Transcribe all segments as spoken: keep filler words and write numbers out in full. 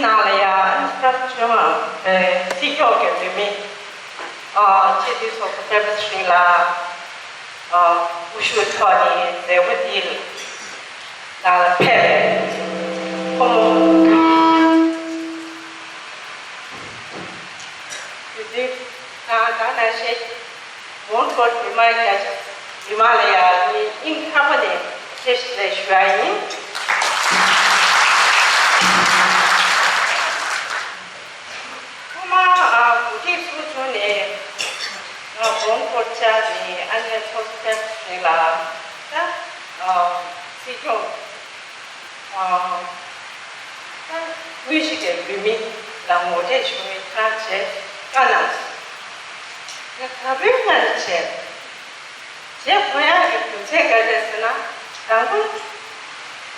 ནང་ལ་ཡང་སྐབས་བཅོ་ལྔ་པའི་སྲིད་སྐྱོང་གི་འོས་མི་སྤྱི་འཐུས་ཚོགས་གཙོ་སྤེན་པ་ཚེ་རིང་ལགས་སྐུ་ཞབས་ཐོག་ནས་མཛད་སྒོ་འདི་ནང་ལ་ཕེབས་པའི་ཁོང་མོ་དུས་དུས་དང་དེ་ནང་བཞིན། མོན་གྷོ་མི་མང་རྒྱ་ཆེ་མི་མང་ལ་ཡང་སྙིང་ཐག་པ་ནས་ཐུགས་རྗེ་ཆེ་ཞུ་ཡ་ཡིན། ཐོག་མར་གོ་སྒྲིག་ཚོགས་ཆུང་ནས་མོན་གྷོར་བཅར་ནས་ཨ་ནེ་ཚོགས་གཙོ་སྤེན་པ་ཚེ་རིང་ལགས་ད་སྲིད་སྐྱོང་ད་དངོས་གཞི་གི་འོས་མི་ལ་ངོ་སྤྲོད་ཞུ་བའི་ཐག་བཅད་བཀའ་གནང་། ད་ད་བོད་སྔ་ནས་བྱས། རྗེས་ཁོ་ཡང་གི་རྒྱུ་མཚན་ག་རེ་རེད་ཟེར་ན། དང་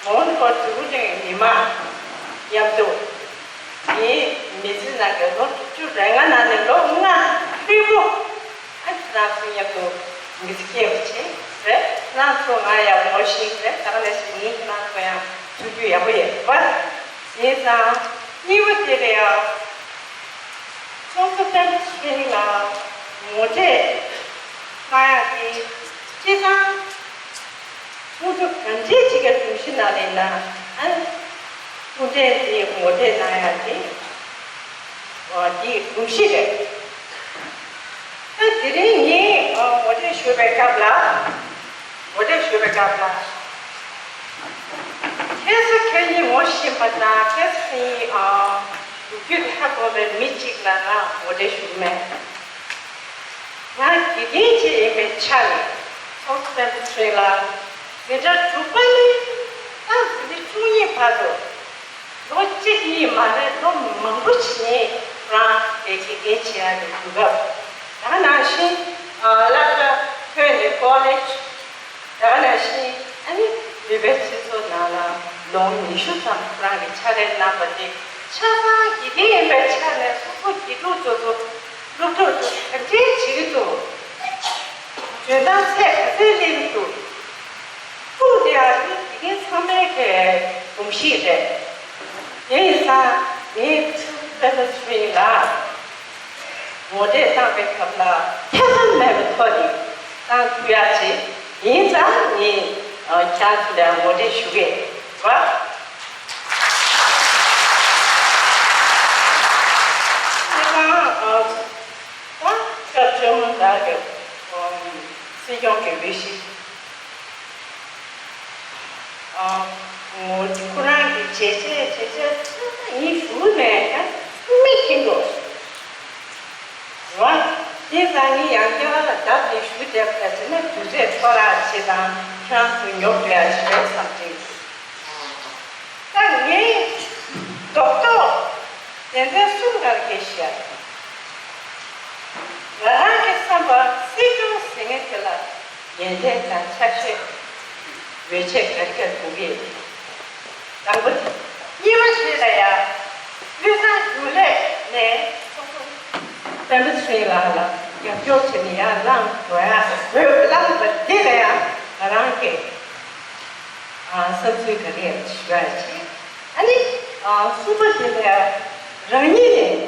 པོ། མོན་གྷོ་འདི་ག་གླིང་མི་མང་མཉམ་དུ། ངའི་མི་ཚེ་ནང་གི་ལོ་དྲུག་ཅུ་རེ་ལྔ་ནང་ནས་ལོ་ལྔ་ཧྲིལ་པོ། ཨ་ཁྱེད་རང་ཚོ་མཉམ་དུ་མི་ཚེ་སྐྱེལ་བ་བྱས་རེད། ཁྱེད་རང་ཚོ་ང་ཡག་མོ་ཤེས་རེད། ད་ག་ནང་བཞིན་ངས་ཁྱེད་རང་ཚོ་ཡང་ཐུགས་རྒྱུས་ཡག་པོ་ཡོད་པ། བྱས་ཙང་གཉིས་པ་དེ་ལ་ཡང་། ཚོགས་གཙོ་སྤེན་པ་ཚེ་རིང་ལ་ངོ་སྤྲོད་གནང་ཡག་དེ་སྤྱིར་བཏང་དབུ་ཁྲིད་གང་འདྲ་ཅིག་གི་གོམས་གཤིས་ནང་ལ་ཡིན་ན། ཨ། དབུ་ཁྲིད་དེ་ངོ་སྤྲོད་གནང་ཡག་དེ་འོ་དེ་གོམས་གཤིས་རེད། ད་དེ་རིང་ངས་ངོ་སྤྲོད་ཞུ་བའི་སྐབས་ལ། ངོ་སྤྲོད་ཞུ་བའི་སྐབས་ལ། ཁྱེད་ཚོ་ཁྱེད་གཉིས་ངོ་ཤེས་པ་དང་ཁྱེད་ཚོ་གཉིས་ཨ་ལོ་རྒྱུས་ཧ་གོ་བའི་མི་གཅིག་ལ་ང་ངོ་སྤྲོད་ཞུ་གི་མེད། ང་དགེ་རྒན་ཅིག་ཡིན་པའི་ཆ་ནས་ཚོགས་གཙོ་སྤེན་པ་ཚེ་རིང་ལགས་འཛིན་གྲྭ་དྲུག་པ་ནས་ད་འཛིན་གྲྭ་བཅུ་གཉིས་བར་དུ་ལོ་གཅིག་གཉིས་མ་རེད། ལོ་མང་པོ་ཞིག་ངས་རང་དགེ་རྒན་བྱེད་ཡག་གི་དུས་སྐབས། ད་ག་ནང་བཞིན་ཨ་སློབ་གྲྭ་ཐོན་ནས་ཀོ་ལེཇ། ད་ག་ནང་བཞིན་ཨ་ནི་བོད་པའི་སྤྱི་ཚོགས་ནང་ལ་ལོ་ཉི་ཤུ་ཙམ་ཁོ་རང་གིས་ཕྱག་ལས་གནང་བ་དེ་ཆ་ཚང་དགེ་རྒན་ཡིན་པའི་ཆ་ནས་སོ་སོ་དགེ་ཕྲུག་ཚོ་ཚོ་སློབ་ཕྲུག་ཚོ་ག་འདྲའི་བྱེད་ཀྱི་འདུག་འཇོན་ཐང་ཚད་ག་ཚད་སླེབས་ཀྱི་འདུག་ཐུགས་དེ་ཨ་ནི་དགེ་རྒན་ཚང་མའི་གི་གོམས་གཤིས་རེད། དེ་ཡིན་ཙང་ངས་ཚུར་དཔེ་ཆ་ཚུར་ཡིན་ལ། ངོ་སྤྲོད་བཏང་བའི་སྐབས་ལ་ཐེ་ཚོམ་མེད་པའི་ཐོག་ནས་བཏང་ཐུབ་ཡག་ཅིག་ཡིན་ཙང་ངས་ཁྱེད་ཚོ་ལ་ངོ་སྤྲོད་ཞུ་གི་ཡོད། ད་སྐབས་བཅོ་ལྔ་ལ་ཡོད་སྲིད་སྐྱོང་གི་འོས་གཞི། ཨ། ངོ་ཁོ་རང་གི་བྱས་རྗེས་བྱས་རྗེས་ཚང་མ་ཡིན་ཞུ་མེད་ཀྱང་མི་ཤེས་འགྲོ། རེད་བ། དེ་ཙང་ངས་ཡང་བསྐྱར་ལ་བརྡ་དེ་ཞུ་བསྡད་པ་ཟེར་ན་དུས་ཚོད་འཕྲོ་བརླག་བྱེད་དང་ཁྱེད་རང་ཚོ་ཉོབ་འགྲོ་ཡ་ཞིག་རེད་བསམ་གྱི། ད་ངས་རྡོག་རྡོག་དོན་ཚན་གསུམ་ག་རེ་བཤད། ང་རང་གི་བསམ་པར་སྲིད་སྐྱོང་ཟེར་མཁན་དེ་ལ་ཡོན་ཏན་དང་ཆ་ཤས་ཡོད་ཆེད་ག་རེ་ག་རེ་དགོས་ཀྱི་ཡོད། དང་པོ་དེ། གཉིས་པ་དེ་ལ་ཡ། དབུས་གཙང་རྒྱུན་ལས་ནས་ཚོགས་གཙོ་སྤེན་པ་ཚེ་རིང་ལགས་ལ་རྒྱབ་སྐྱོར་བྱས་ནས་ཡར་ལངས་འགྲོ་ཡ་འོས་བླངས་པ་འདི་ལ་ཡ་ང་རང་གིས་ཨ་བསམ་ཚུལ་ག་རེ་ཡང་ཞུ་ཡ་བྱེད། ཨ་ནི་ཨ་གསུམ་པ་དེ་ལ་ཡ་རང་ཉིད་ནས་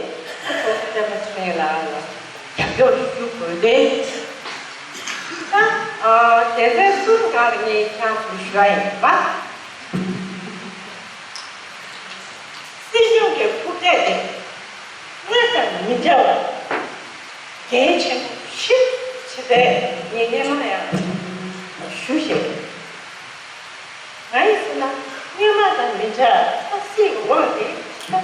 ཚོགས་གཙོ་སྤེན་པ་ཚེ་རིང་ལགས་ལ་རྒྱབ་སྐྱོར་ཞུ་དགོས་པས། ད་ཨ་དོན་ཚན་གསུམ་སྒང་ལ་ངས་ཁྱེད་རང་ཚོར་ཞུ་ཡ་ཡིན་པ། སྲིད་སྐྱོང་གི་ཕུགས་འདེད་དེ་སྔར་དང་མི་འདྲ་བར་འགན་ཆེན་པོ་ཞིག་ཇི་ལྟར་ངས་སྔོན་མ་ཡང་ཞུ་བཞིན། ང་ཡིས་ཟེར་ན་སྔོན་མ་དང་མི་འདྲ་ད་སྲིད་དབང་དེ་ད་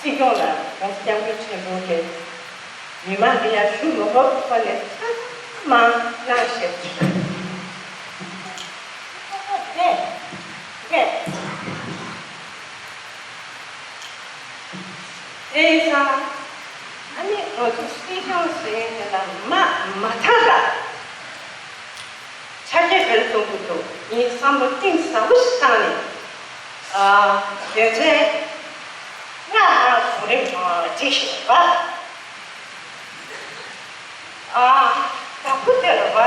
སྲིད་སྐྱོང་ལ་ང་སྐྱབས་མགོན་ཆེན་པོ་གིས་མི་མང་གི་ཡར་ཞུ་མི་དགོས་ཐོག་ནས་ཚང་མ་གནང་བཞིན། དེ་ཡིན་ཙང་ཨ་ནི་ང་ཚོ་སྲིད་སྐྱོང་ཟེར་མཁན་དེ་ལ་མ་མ་མཐའ་ལ་ཆ་རྐྱེན་ག་རེ་གཏོང་དགོས་འདུག་ངས་བསམ་བློ་གཏིང་ཟབ་པོ་ཞིག་བཏང་ནས་ཨ་དོན་ཚན་ལྔ་ལྔ་གོ་རིམ་སྒྲིག་བཞིན་པ། ཨ། དང་པོ་དེ་ལ་བ།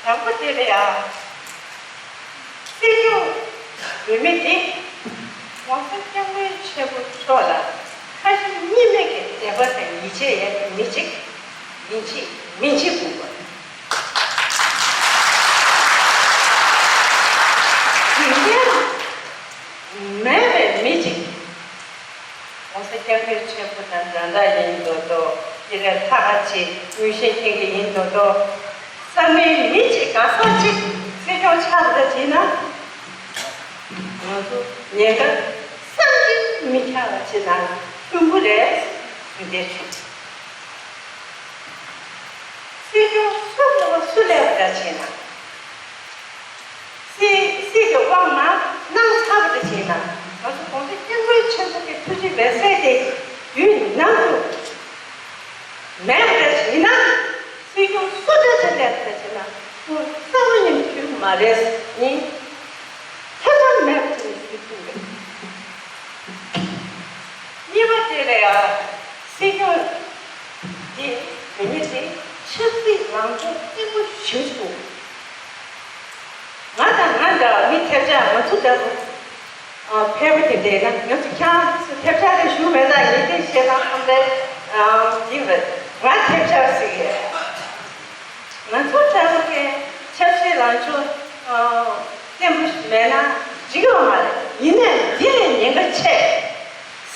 དང་པོ་དེ་ལ་ཡ། སྲིད་སྐྱོང་འོས་མི་འདི་༸གོང་ས་༸སྐྱབས་མགོན་ཆེན་པོ་མཆོག་ལ་ཁ་ཞེ་གཉིས་མེད་ཀྱི་དད་པ་དང་ཡིད་ཆེས་ཡོད་པའི་མི་གཅིག་ཡིན་གཅིག་མིན་གཅིག་དགོས་པ། དེ་འདྲ་མེད་པའི་མི་གཅིག༸གོང་ས་༸སྐྱབས་མགོན་ཆེན་པོ་དང་འདྲ་འདྲ་ཡིན་མདོག་མདོག་དེ་ལས་ལྷག་ག་ཅིག་མངོན་ཤེས་མཁན་གྱི་ཡིན་མདོག་མདོག་བསམ་མེད་མི་གཅིག་གང་ཟག་གཅིག་སྲིད་སྐྱོང་ཆགས་པ་བྱས་ན། ང་ཚོ་ཉེན་ཁ་བསམ་གྱིས་མི་ཁྱབ་པ་ཅིག་ནང་ལྷུང་གི་རེད་ཟེར་འདོད་བྱུང་། སྲིད་སྐྱོང་སུ་དགོས་པ་སུ་སླེབས་པ་འདྲ་བྱས་ན། སྲིད་སྲིད་ཀྱི་དབང་མ་གནང་ཚར་བ་འདྲ་བྱས་ན། ང་ཚོ་༸གོང་ས་༸སྐྱབས་མགོན་ཆེན་པོ་གི་ཐུགས་རྗེ་འབད་ཚད་དེ་དུས་ནམ་དུ་མེད་པ་འདྲ་བྱས་ན། སྲིད་སྐྱོང་སུ་འདྲ་ཞིག་སླེབས་པ་འདྲ་བྱས་ན་ཁོང་རྩ་བ་ཉིད་ནས་འཐུས་མ་རེད་ཡིན། ཐེ་ཚོམ་མེད་པ་ཅིག་ནས་སྲིད་སྐྱོང་རེད། གཉིས་པ་དེ་ལ་ཡང་སྲིད་སྐྱོང་དེ་དེ་ཉིད་དེ་ཆབ་སྲིད་ལངས་ཕྱོགས་བརྟན་པོ་ཞིག་འདུག་ང་དང་ང་འདྲ་བ་མི་ཐེབས་ཆག་ང་ཚོ་ལྟ་བུ་ཨ་ཕལ་པ་དེ་འདྲ་ཡིན་ན། ང་ཚོ་ཁྱེད་རང་ཚོ་ཐེབས་ཆག་རེ་ཞུ་མེད་ན་ཡིན་དེ་བཤད་སྟངས་ཙམ་རེ་ཡིན་པས་ང་ཐེབས་ཆག་ཟེར་གི་རེད། ང་ཚོ་ལྟ་བུ་གི་ཆབ་སྲིད་ལངས་ཕྱོགས་བརྟན་པོ་ཞིག་མེད་ན་འགྲིག་ཡོད་མ་རེད། ཡིན་ནའི་འདི་ལས་ཉེན་ཁ་ཆེ།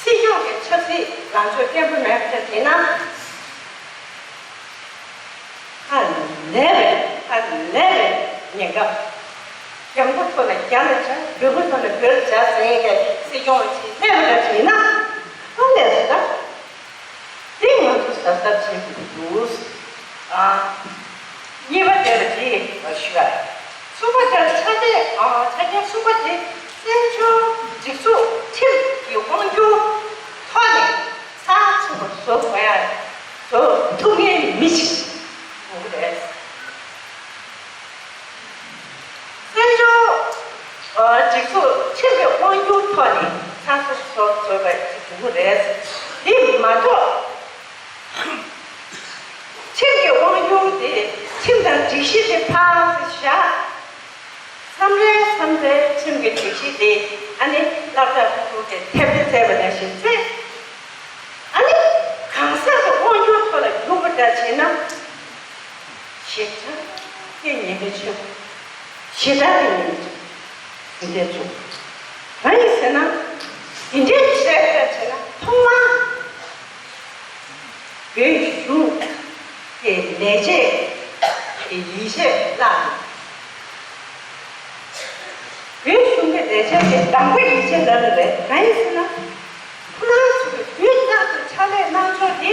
སྲིད་སྐྱོང་གི་ཆབ་སྲིད་ལངས་ཕྱོགས་བརྟན་པོ་མེད་པ་དེ་ན། ཧ་ལས་པའི་ཧ་ལས་པའི་ཉེན་ཁ། རྒྱ་མགོ་ཐོག་ལ་རྒྱ་ལ་བྱ། བོད་པོ་ཐོག་ལ་བོད་ལ་བྱ་ཟེར་མཁན་གྱི་སྲིད་སྐྱོང་ཅིག་སླེབས་པ་འདྲ་ཡིན་ན་ཧ་ལས་སོ་ད། དེ་ང་ཚོ་གཟབ་གཟབ་བྱེད་དགོས་ཀྱི་འདུག་ཨ། གཉིས་པ་དེ་ལ་དེ་ཞུ་ཡ། གསུམ་པ་དེ་ལ་ཆ་རྐྱེན་ཨ་ཆ་རྐྱེན་གསུམ་པ་དེ་བཙན་བྱོལ་སྒྲིག་འཛུགས་ཁྲིམས་ཀྱི་དབང་སྒྱུར་ཐོག་ནས་ཚགས་ཚུད་པ་བཟོ་དགོས་ཡ། བཟོ་ཐུབ་མཁན་མི་ཞིག་དགོས་ཀྱི་རེད། བཙན་བྱོལ་སྒྲིག་འཛུགས་ཁྲིམས་ཀྱི་དབང་སྒྱུར་ཐོག་ནས་ཚགས་ཚུད་བཟོ་དགོས་པ་ཞིག་དགོས་ཀྱི་རེད། དེ་མ་གཏོགས། ཁྲིམས་ཀྱི་དབང་སྒྱུར་དེ་ཁྲིམས་དང་སྒྲིག་གཞི་དེ་ཕར་བཞག་མཚམས་རེ་མཚམས་རེ་ཁྲིམས་ཀྱི་སྒྲིག་གཞི་དེ་ཨ་ནི་སློབ་གྲྭ་ཕྲུ་གུ་དེ་ཐེབས་རྩ་བཙལ་བ་ནང་བཞིན་བཙལ། ཨ་ནི་གང་ཟག་གི་དབང་སྒྱུར་ཐོག་ལ་བསྒྱུར་བ་འདྲ་བྱས་ན། ཞེ་དྲག་གི་ཉེན་ཁ་ཆེ་བ། ཞེ་དྲག་གི་ཉེན་ཁ་ཆེ་བ་དེ་འདྲ་བྱུང་། གང་ཡིན་ཟེར་ན། དེ་འདྲའི་བྱས་པ་བྱས་ན་ཐོག་མར་བོད་གཞུང་གི་ལས་བྱེད་ཀྱི་ཡིད་ཆེས་བརླག་འགྲོ། བོད་གཞུང་གི་ལས་བྱེད་ཀྱི་གདམ་ག་ཡིད་ཆེས་བརླག་གི་རེད། གང་ཡིན་ཟེར་ན། ཁོ་རང་ཚོ་གི་བོད་ནང་དུ་ཕྱག་ལས་གནང་ཕྱོགས་དེ།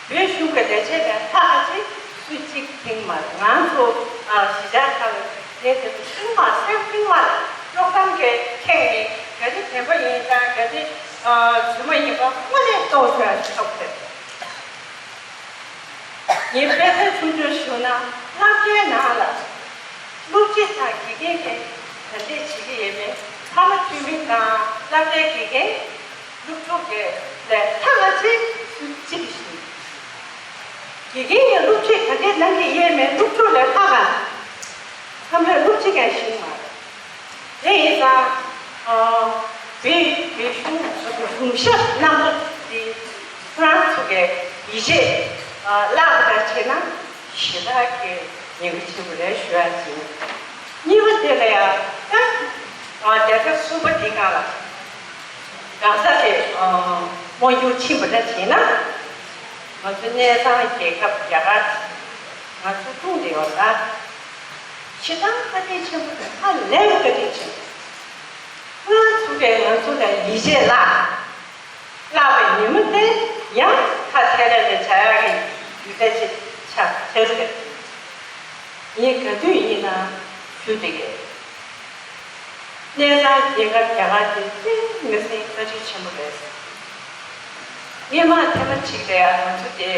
བོད་གཞུང་གི་ལས་བྱེད་པའི་ལྷག་ཅིག་སུ་གཅིག་ཐེངས་མ་ང་ཚོ་གཞིས་ཆགས་ཁག་གི་དེ་དེ་ཚོ་ཐེངས་མ་སེམས་ཐེངས་མ་དཀྲོག་གཏམ་གྱི་ཁེངས་ནས་གལ་ཏེ་བདེན་པ་ཡིན་དང་གལ་ཏེ་རྫུན་མ་ཡིན་པ་དངོས་གནས་རྟོགས་ཐུབ་ཡ་ཞིག་ཐོབ་ཐུབ། ངས་དཔེ་མཚོན་ཆུང་ཆུང་ཞུ་ན་སློབ་གྲྭའི་ནང་ལ་སློབ་སྤྱི་དང་དགེ་རྒན་གྱིས་ག་འདྲས་བྱེད་ཀྱི་ཡོད་མེད་ཕ་མ་འཐུས་མི་དང་སློབ་གྲྭའི་དགེ་རྒན། སློབ་ཕྲུག་གི་ལས་ལྷག་ཅིག་སུ་གཅིག་གིས་ཤེས། དགེ་རྒན་གྱིས་སློབ་ཁྲིད་ག་འདྲའི་གནང་གི་ཡོད་མེད་སློབ་ཕྲུག་ལས་ལྷག་ག་མཚམས་རེ་སློབ་ཁྲིད་ཀྱང་ཤེས་མ་རེད། དེ་ཡིན་ཙང་། ཨ། བོད་བོད་གཞུང་གཞུང་ཞབས་རྣམ་པ་དེ་ཁོ་རང་ཚོ་གི་ཡིད་ཆེས་བརླག་པ་འདྲ་བྱས་ན་ཞེ་དྲག་གི་ཉེན་ཁ་ཆེན་པོ་རེད་ཞུ་ཡ་ཡིན། གཉིས་པ་དེ་ལ་ཡང་ད་ཨ་བརྒྱ་ཆ་གསུམ་པ་དེའི་སྒང་ལ། གང་ཟག་དེ་དབང་སྒྱུར་ཕྱིན་པ་འདྲ་བྱས་ན། ང་ཚོ་གནས་ཚང་རྒྱལ་ཁབ་རྒྱ་གར་ང་ཚོ་ཀྲུང་དེ་ཡོད་ལ། ཞེ་དྲག་བཀའ་དྲིན་ཆེན་པོ་དང་ཧ་ལས་པའི་བཀའ་དྲིན་ཆེན་པོ། ཁོ་རང་ཚོ་གིས་ང་ཚོ་ལ་ཡིད་ཆེས་བརླག་བརླག་པའི་ཉིན་མོ་དེ་ཡང་ཁ་ཐལ་རེ་རེ་བྱ་ཡག་གི་དུས་ཚོད་ཅིག་ཆགས་ཐལ་ཟེར། ངས་ག་དུས་ཡིན་ན་ཞུ་བསྡད་ཀྱི། གནས་ཚང་རྒྱལ་ཁབ་རྒྱ་གར་དེ་ཏིང་ངེ་འཛིན་བཀའ་དྲིན་ཆེན་པོ་རེད། སྔོན་མ་ཐེངས་མ་གཅིག་ལ་ཡང་ང་ཚོ་དེ་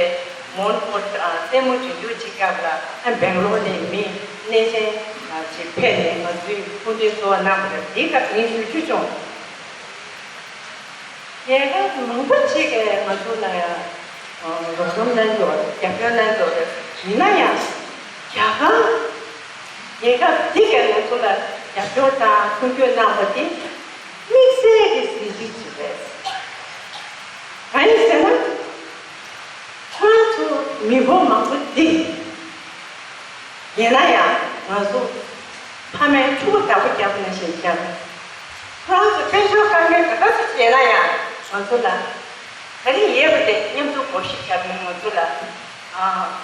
མོན་གྷོ་རྩེད་མོ་འགྲན་བསྡུར་གཅིག་སྐབས་ལ་སྦེང་ལོར་ནས་མི་གནས་ཆེན་ཅིག་ཕེབས་ནས་ང་ཚོའི་སྐུ་མདུན་གཙོ་བོ་གནང་བ་རེད། དེའི་སྐབས་ངས་ཞུ་རྒྱུ་བྱུང་། རྒྱལ་ཁབ་མང་པོ་ཅིག་གིས་ང་ཚོ་ལ་ཡང་རོགས་རམ་གནང་གི་ཡོད་རེད། རྒྱབ་སྐྱོར་གནང་གི་ཡོད་རེད། ཡིན་ན་ཡང་རྒྱ་གར་ རྒྱལ་ཁབ་འདི་གས་ང་ཚོ་ལ་རྒྱབ་སྐྱོར་དང་མཐུན་འགྱུར་གནང་བ་འདི་དམིགས་བསལ་གྱི་གཟི་བརྗིད་ཅིག་རེད། གང་ཡིན་ཟེར་ན། ཁོ་རང་ཚོ་མི་འབོར་མང་པོ་འདི་ཡིན་ན་ཡང་ང་ཚོ་ཕ་མའི་ཕྲུ་གུ་བདག་པོ་རྒྱབ་ནང་བཞིན་རྒྱབ། ཁོ་རང་ཚོ་དཔལ་འབྱོར་དཀའ་ངལ་ག་འདྲ་ཞིག་ཡིན་ན་ཡང་ང་ཚོ་ལ་ག་རེ་ཡོད་པ་དེ་མཉམ་དུ་བགོ་བཤའ་རྒྱབ་ནས་ང་ཚོ་ལ་ཨ་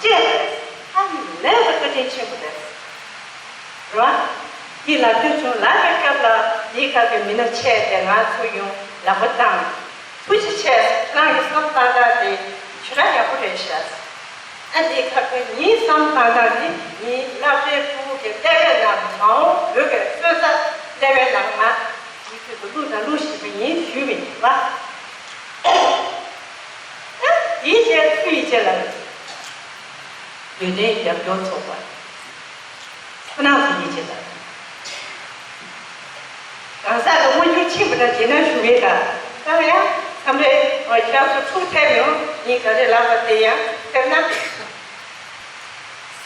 སྤྲད་པ་རེད། ཨ་ནི་ལས་ཀ་བཀའ་དྲིན་ཆེན་པོ་རེད། རེད་བ། འདི་ལབ་རྒྱུ་བྱུང་ལབ་པའི་སྐབས་ལ་འདིའི་ཁ་གི་མི་སྣ་ཆེ་དེ་ང་ཚོ་ཡོང་ལག་པ་བཏང་། ཐུགས་རྗེ་ཆེ། ཁྱེད་རང་གི་བསམ་བཏང་སྟངས་དེ་ཞེ་དྲག་ཡག་པོ་རེད་ཤག་ཨ་འདིའི་ཁ་གི་ངའི་བསམ་བཏང་སྟངས་དེ་ངའི་སློབ་གྲྭའི་ཕྲུ་གུ་གི་ཀླད་པའི་ནང་མ་འོངས་བོད་ཀྱི་སོན་རྩ་ཀླད་པའི་ནང་ང་འདིའི་ཁ་གི་བླུགས་དང་བླུགས་བཞིན་པ་ཡིན་ཞུས་པ་ཡིན་པ། ཨ་འདིའི་རྗེས་སུ་ཡི་རྗེས་ལ་བོད་དོན་རྒྱབ་སྐྱོར་ཚོགས་པ། ཁོ་རང་ཚོ་ཡིད་ཆེས་དང་། གང་ཟག་གི་དབང་སྒྱུར་ཕྱིན་པ་འདྲ་བྱས་ན་ཞུ་མེད་ཀ་ད་ཡང་མཚམས་རེ་ཁྱེད་རང་ཚོ་ཐུག་ཐལ་ཡོང་ཡིན་ག་རེ་ལབ་པ་དེ་ཡང་ཐེབས་ན།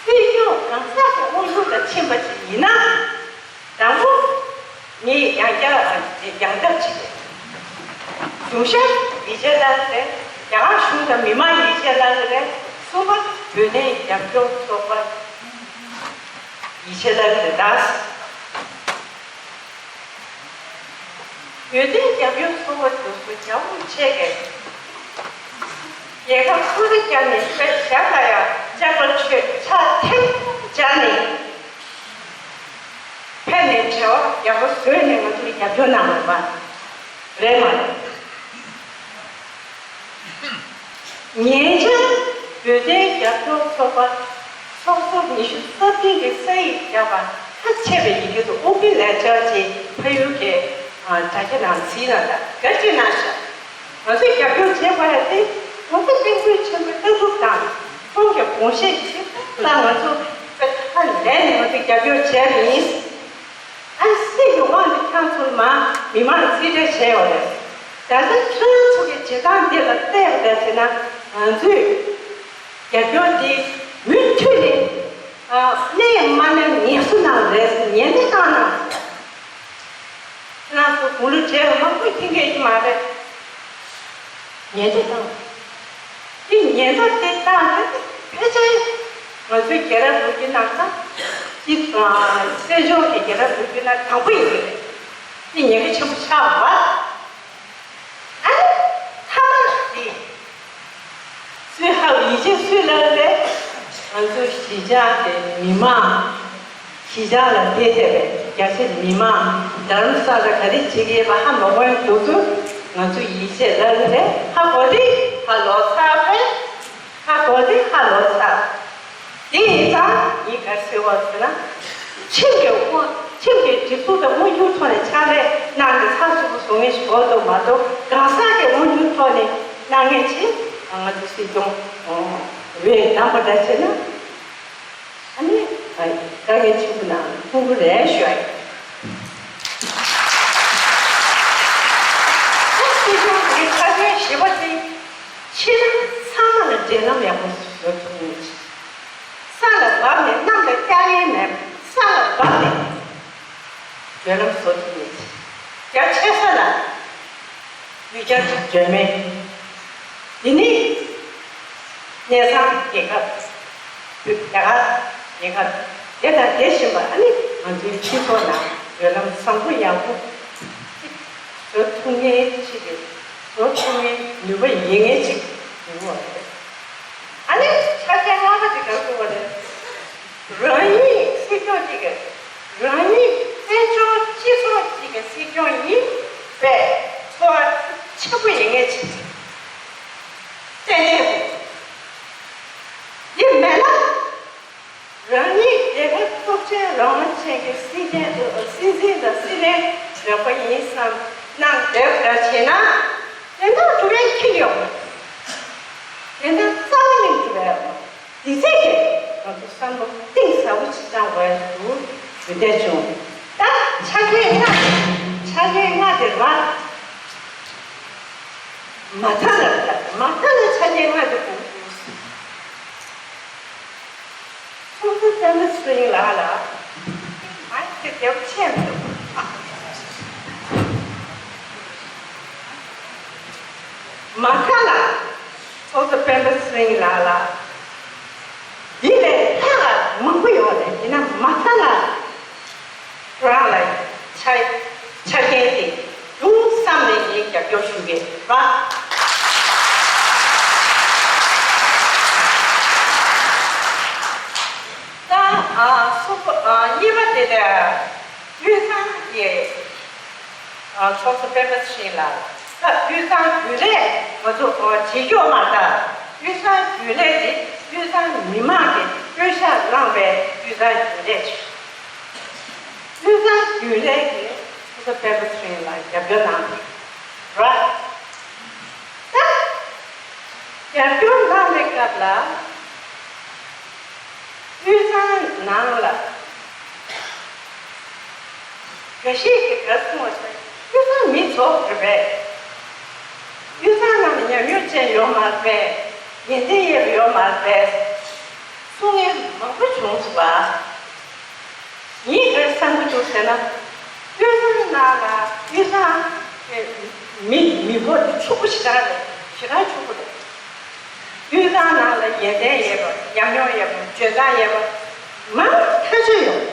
སྲིད་སྐྱོང་གང་ཟག་གི་དབང་སྒྱུར་ལ་ཕྱིན་པ་ཅིག་ཡིན་ན། དང་པོ། ངས་ཡང་བསྐྱར་ཡང་བསྐྱར་བྱེད། གཞུང་ཞབས་ཡིད་ཆེས་བླ་རེད། རྒྱ་གར་གཞུང་དང་མི་མང་ཡིད་ཆེས་བླ་རེད། གསུམ་པ། བོད་དོན་རྒྱབ་སྐྱོར་ཚོགས་པ་ཡིད་ཆེས་བླ་རེད་ད། བོད་དོན་རྒྱབ་སྐྱོར་ཚོགས་པ་དེ་ཚོ་རྒྱ་དབང་ཆེ་གེ། རྒྱལ་ཁབ་ཁོ་རང་རྒྱ་ནས་དཔེ་བཞག་ལ་ཡང་ལྕགས་པར་ཆོད་ཕྱག་ཐེངས་སྦྱར་ནས། ཕེབས་ནས་བྲེལ་བ་ཡག་པོ་བཟོས་ནས་ང་ཚོ་ལ་རྒྱབ་སྐྱོར་གནང་བ་རེད་མ་རེད། ཉེ་ཆར་བོད་དོན་རྒྱབ་སྐྱོར་ཚོགས་པ་ཚོགས་གཙོ་ཉི་ཤུ་རྩ་བདུན་གྱི་ས་ཡིག་བརྒྱབ་པ་ཁ་ཕྱེ་བའི་ཡི་གེ་དུ་ཨོ་པི་ལེ་ཅར་གྱི་ཕ་ཡུལ་གྱི་དྲ་རྒྱ་ནང་གཟིགས་ན་ད་ག་ཅི་གནང་ཤག་ང་ཚོས་རྒྱབ་སྐྱོར་བྱེད་དགོས་ཡ་དེ་ང་ཚོ་སྐད་འབོད་ཆེན་པོའི་ལྟ་གྲུབ་དང་ཁོང་གི་དགོངས་བཞེད་ཆེ་ལ་ང་ཚོ་ད་ལན་ནས་ང་ཚོས་རྒྱབ་སྐྱོར་བྱས་པ་ཡིན། ཨ་སྲིད་ཀྱི་དབང་དུ་ཁྱེད་ཚོ་མ་མི་མང་རྩིས་སྤྲད་བྱས་ཡོད་རེད། ད་ལྟ་ཁྱེད་རང་ཚོ་གི་བྱེད་སྟངས་འདི་ལ་བལྟས་པ་བལྟས་ཟེར་ན་ང་ཚོས་རྒྱབ་སྐྱོར་འདི་མུ་མཐུད་ནས་ཨ་གནས་མ་གནས་ངལ་གསོ་གནང་རེད་ཟེར་ཉན་ནས་བཏང་ན། ཁྱེད་རང་ཚོ་དགུང་ལོ་བགྲེས་པ་མང་པོས་མཁྱེན་གྱི་ཡོད་མ་རེད། ཉེན་བརྡ་བཏང་། དེ་ཉེན་བརྡ་དེ་བཏང་དེ་ཕལ་ཆེར་ང་ཚོའི་རྒྱལ་རབས་ལོ་རྒྱུས་ནང་ད་དེ་བསེ་སྦྱོར་གྱི་རྒྱལ་རབས་ལོ་རྒྱུས་ནང་དང་པོ་ཡིན་གྱི་རེད། དེ་ཉེན་ཁ་ཆེན་པོ་ཆགས་པ། ཨ་ནི་མཐའ་མ་དེ་སུས་ཧ་ཡིད་ཆེས་སུས་ལ་རེད། ང་ཚོ་གཞིས་ཆགས་དེ་མི་མང་། གཞིས་ཆགས་ལ་བསྡད་བསྡད་པའི་རྒྱ་ཆེ་མི་མང་རྡ་རམ་ས་ལ་ག་རེ་བྱེད་ཀྱི་ཡོད་པ་ཧ་མ་གོ་ཡ་འདུག་ཚུལ་ང་ཚོ་ཡིད་ཆེས་ལ་རེད། ཧ་གོ་དེ་ཧ་ལོ་ཚར་བས་ཧ་གོ་དེ་ཧ་ལོ་ཚར། དེ་ཡིན་ཙང་ངས་ག་རེ་ཟེར་བ་ཟེར་ན། ཁྲིམས་ཀྱི་དབང་ཁྲིམས་ཀྱི་སྒྲིག་འཛུགས་དང་དབང་སྒྱུར་ཐོག་ནས་ཕྱག་ལས་གནང་ནས་ཚགས་ཚུད་པོ་བཟོ་མཁན་ཞིག་དགོས་འདུག་མ་གཏོགས་གང་ཟག་གི་དབང་སྒྱུར་ཐོག་ནས་གནང་མཁན་ཞིག་ང་ཚོ་སྲིད་སྐྱོང་འོས་བདམས་པ་འདྲ་བྱས་ན། ཨ་ནི། དཀའ་ངལ་ཆེན་པོ་ནང་ཐུག་གི་རེད་ཞུ་ཡ་ཡིན། ད་སྲིད་སྐྱོང་གི་ཁ་ཆེན་བཞི་པ་དེ་ཕྱི་ནང་ཚང་མ་ལ་འབྲེལ་ལམ་ཡག་པོ་བཟོ་ཐུབ་མཁན་ཅིག་ས་ལ་བབས་ནས་གནམ་ལ་བསྐྱར་ཡས་མེད་པ་ས་ལ་བབས་ནས་འབྲེལ་ལམ་བཟོ་ཐུབ་མཁན་ཅིག་རྒྱ་ཆེ་ས་ལ། ཡུལ་གྱར་གྱི་འཇོན་མེད། འདི་ནི་གནས་ཚང་རྒྱལ་ཁབ། རྒྱ་གར་རྒྱལ་ཁབ་དེ་དང་དེ་བཞིན་པ་ཨ་ནི་ང་ཚོའི་སྤྱི་ཚོགས་ནང་འབྲེལ་ལམ་བཟང་པོ་ཡག་པོ་ཅིག་བཟོ་ཐུབ་མཁན་ཅིག་གི་བཟོ་ཐུབ་མཁན་ནུས་པ་ཡོད་མཁན་ཅིག་ཡོང་བ་རེད། ཨ་ནི་ཆ་རྐྱེན་ལྔ་པ་དེ་ག་རེ་དགོས་པ་རེད། རང་ཉིད་སྲིད་སྐྱོང་གཅིག་གི་རང་ཉིད་དཔལ་འབྱོར་སྤྱི་ཚོགས་གཅིག་གི་སྲིད་སྐྱོང་ཡིན་པས་ཚོར་བ་ཆེན་པོ་ཡིན་ངེས་ཅིག་ཏན་ཏན་འདི་མེད་ན་རང་ཉིད་རྒྱལ་ཁབ་འཕྲོག་བྱེད་རང་དབང་ཅན་གྱི་སྲིད་འཛིན་དང་སྲིད་འཛིན་དང་སྲིད་བློན་རག་པ་ཡིན་བསམ་གནང་འདོད་པ་བྱས་ན་དེ་འདྲ་འགྲོ་ཡ་ཁྱི་ཡོང་མ་རེད། དེ་འདྲ་རྩ་བ་ནས་འགྲོ་ཡ་མ་རེད། དེ་ཚད་ཀྱིས་ང་ཚོ་བསམ་བློ་གཏིང་ཟབ་པོ་ཅིག་བཏང་དགོས་འདུག་ཞུ་འདོད་བྱུང་། ད་ཆ་རྐྱེན་ལྔ། ཆ་རྐྱེན་ལྔ་དེ་མ་མ་མཐའ་ལ་མ་མཐའ་ལ་ཆ་རྐྱེན་ལྔ་དེ་དགོས་འདུག་ཚོགས་གཙོ་བསྟན་པ་ཚེ་རིང་ལགས་ལ། ཡག་ཆེན་འདུག་མ་ཁ་ལ། ཚོགས་གཙོ་སྤེན་པ་ཚེ་རིང་ལགས་ལ། འདི་ལས་ལྷག་མང་པོ་ཡོད་རེད། ཡིན་ན་མ་ཁ་ལ་ཁོ་རང་ལ་ཆ་ཆ་རྐྱེན་དེ་ཅུང་བསམ་ནས་ངས་རྒྱབ་སྐྱོར་ཞུ་གི་རེད་པ། ད་ཨ་སུ་ཨ་གཉིས་པ་དེ་ལ་དབུས་གཙང་གི་ཨ་ཚོགས་གཙོ་སྤེན་པ་ཚེ་རིང་ལགས། ད་དབུས་གཙང་རྒྱུན་ལས་ང་ཚོ་ཨ་བྱེད་སྐྱོ་མ་ད་དབུས་གཙང་རྒྱུན་ལས་དེ་དབུས་གཙང་མི་མང་གི་སྤུས་ཤ་བླངས་པའི་དབུས་གཙང་རྒྱུན་ལས་ཆེ། དབུས་གཙང་རྒྱུན་ལས་ཀྱི་ཚོགས་གཙོ་སྤེན་པ་ཚེ་རིང་ལགས་རྒྱབ་སྐྱོར་གནང་ར། ད་རྒྱབ་སྐྱོར་གནང་བའི་སྐབས་ལ་དབུས་གཙང་ནང་ལ་འགའ་ཞིག་གིས་ག་རེ་གསུངས་པ་ཟེར་ན། དབུས་གཙང་མི་ཚོགས་རེད་པས། དབུས་གཙང་ནང་ལ་ཉམས་མྱོང་ཅན་ཡོད་མ་རེད་པས། ཡོན་ཏན་ཡོད་པ་ཡོད་མ་རེད་པས་གསུང་མཁན་མང་པོ་བྱུང་སོང་བ། ངས་ག་རེ་བསམ་གྱི་འདུག་ཟེར་ན། དབུས་གཙང་ནང་ལ་དབུས་གཙང་མི་མི་འབོར་དེ་ཕྱུག་པོ་ཞེ་དྲག་རེད། ཞེ་དྲག་ཕྱུག་པོ་རེད། དབུས་གཙང་ནང་ལ་ཡོན་ཏན་ཡོད་པ། ཉམས་མྱོང་ཡོད་པ། འཇོན་ཐང་ཡོད་པ་མང་ཐག་ཆོད་ཡོད།